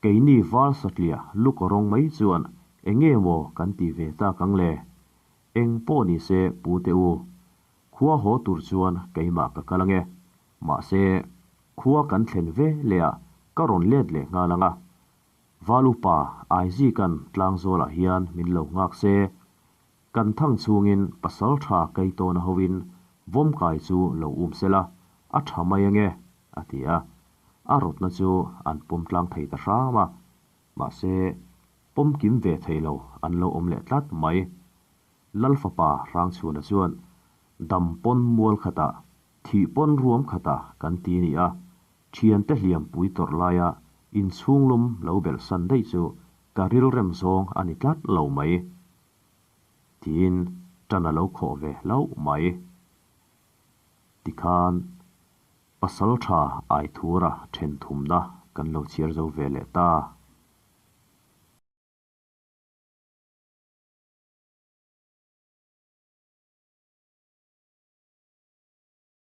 A: Keini val satliah lukaw rawng mai chuan enge maw kan ti ve tak ang le? Eng pawh ni se pu te u, khua haw tur chuan keimah ka kal ange. Mahse, khua kan thlen ve leh ah ka rawn let leh nghal ang a. Val upa Aizikan tlangzawlah hian min lo nghak se. Kan thang chhungin pasalṭha Keitawna hoin vawmkai chu lo um sela, a ṭha mai ange, a ti a. A rawtna chu an pawm tlang thei ta hram a. Mahse, pawm kim ve thei lo an lo awm leh tlat mai. Lal fapa Hrangchhuna chuan, Dam pawn mual khatah, thih pawn ruam khatah kan ti ni a, thiante hliampui tawrh laia inchhunglum lo belh san daih chu ka rilrem zawng a ni tlat lo mai. Tiin ṭan a lo khawh ve hlauh mai. Tikhan Pasalṭha Aithura ṭhen thumna kan lo chhiar zo ve leh ta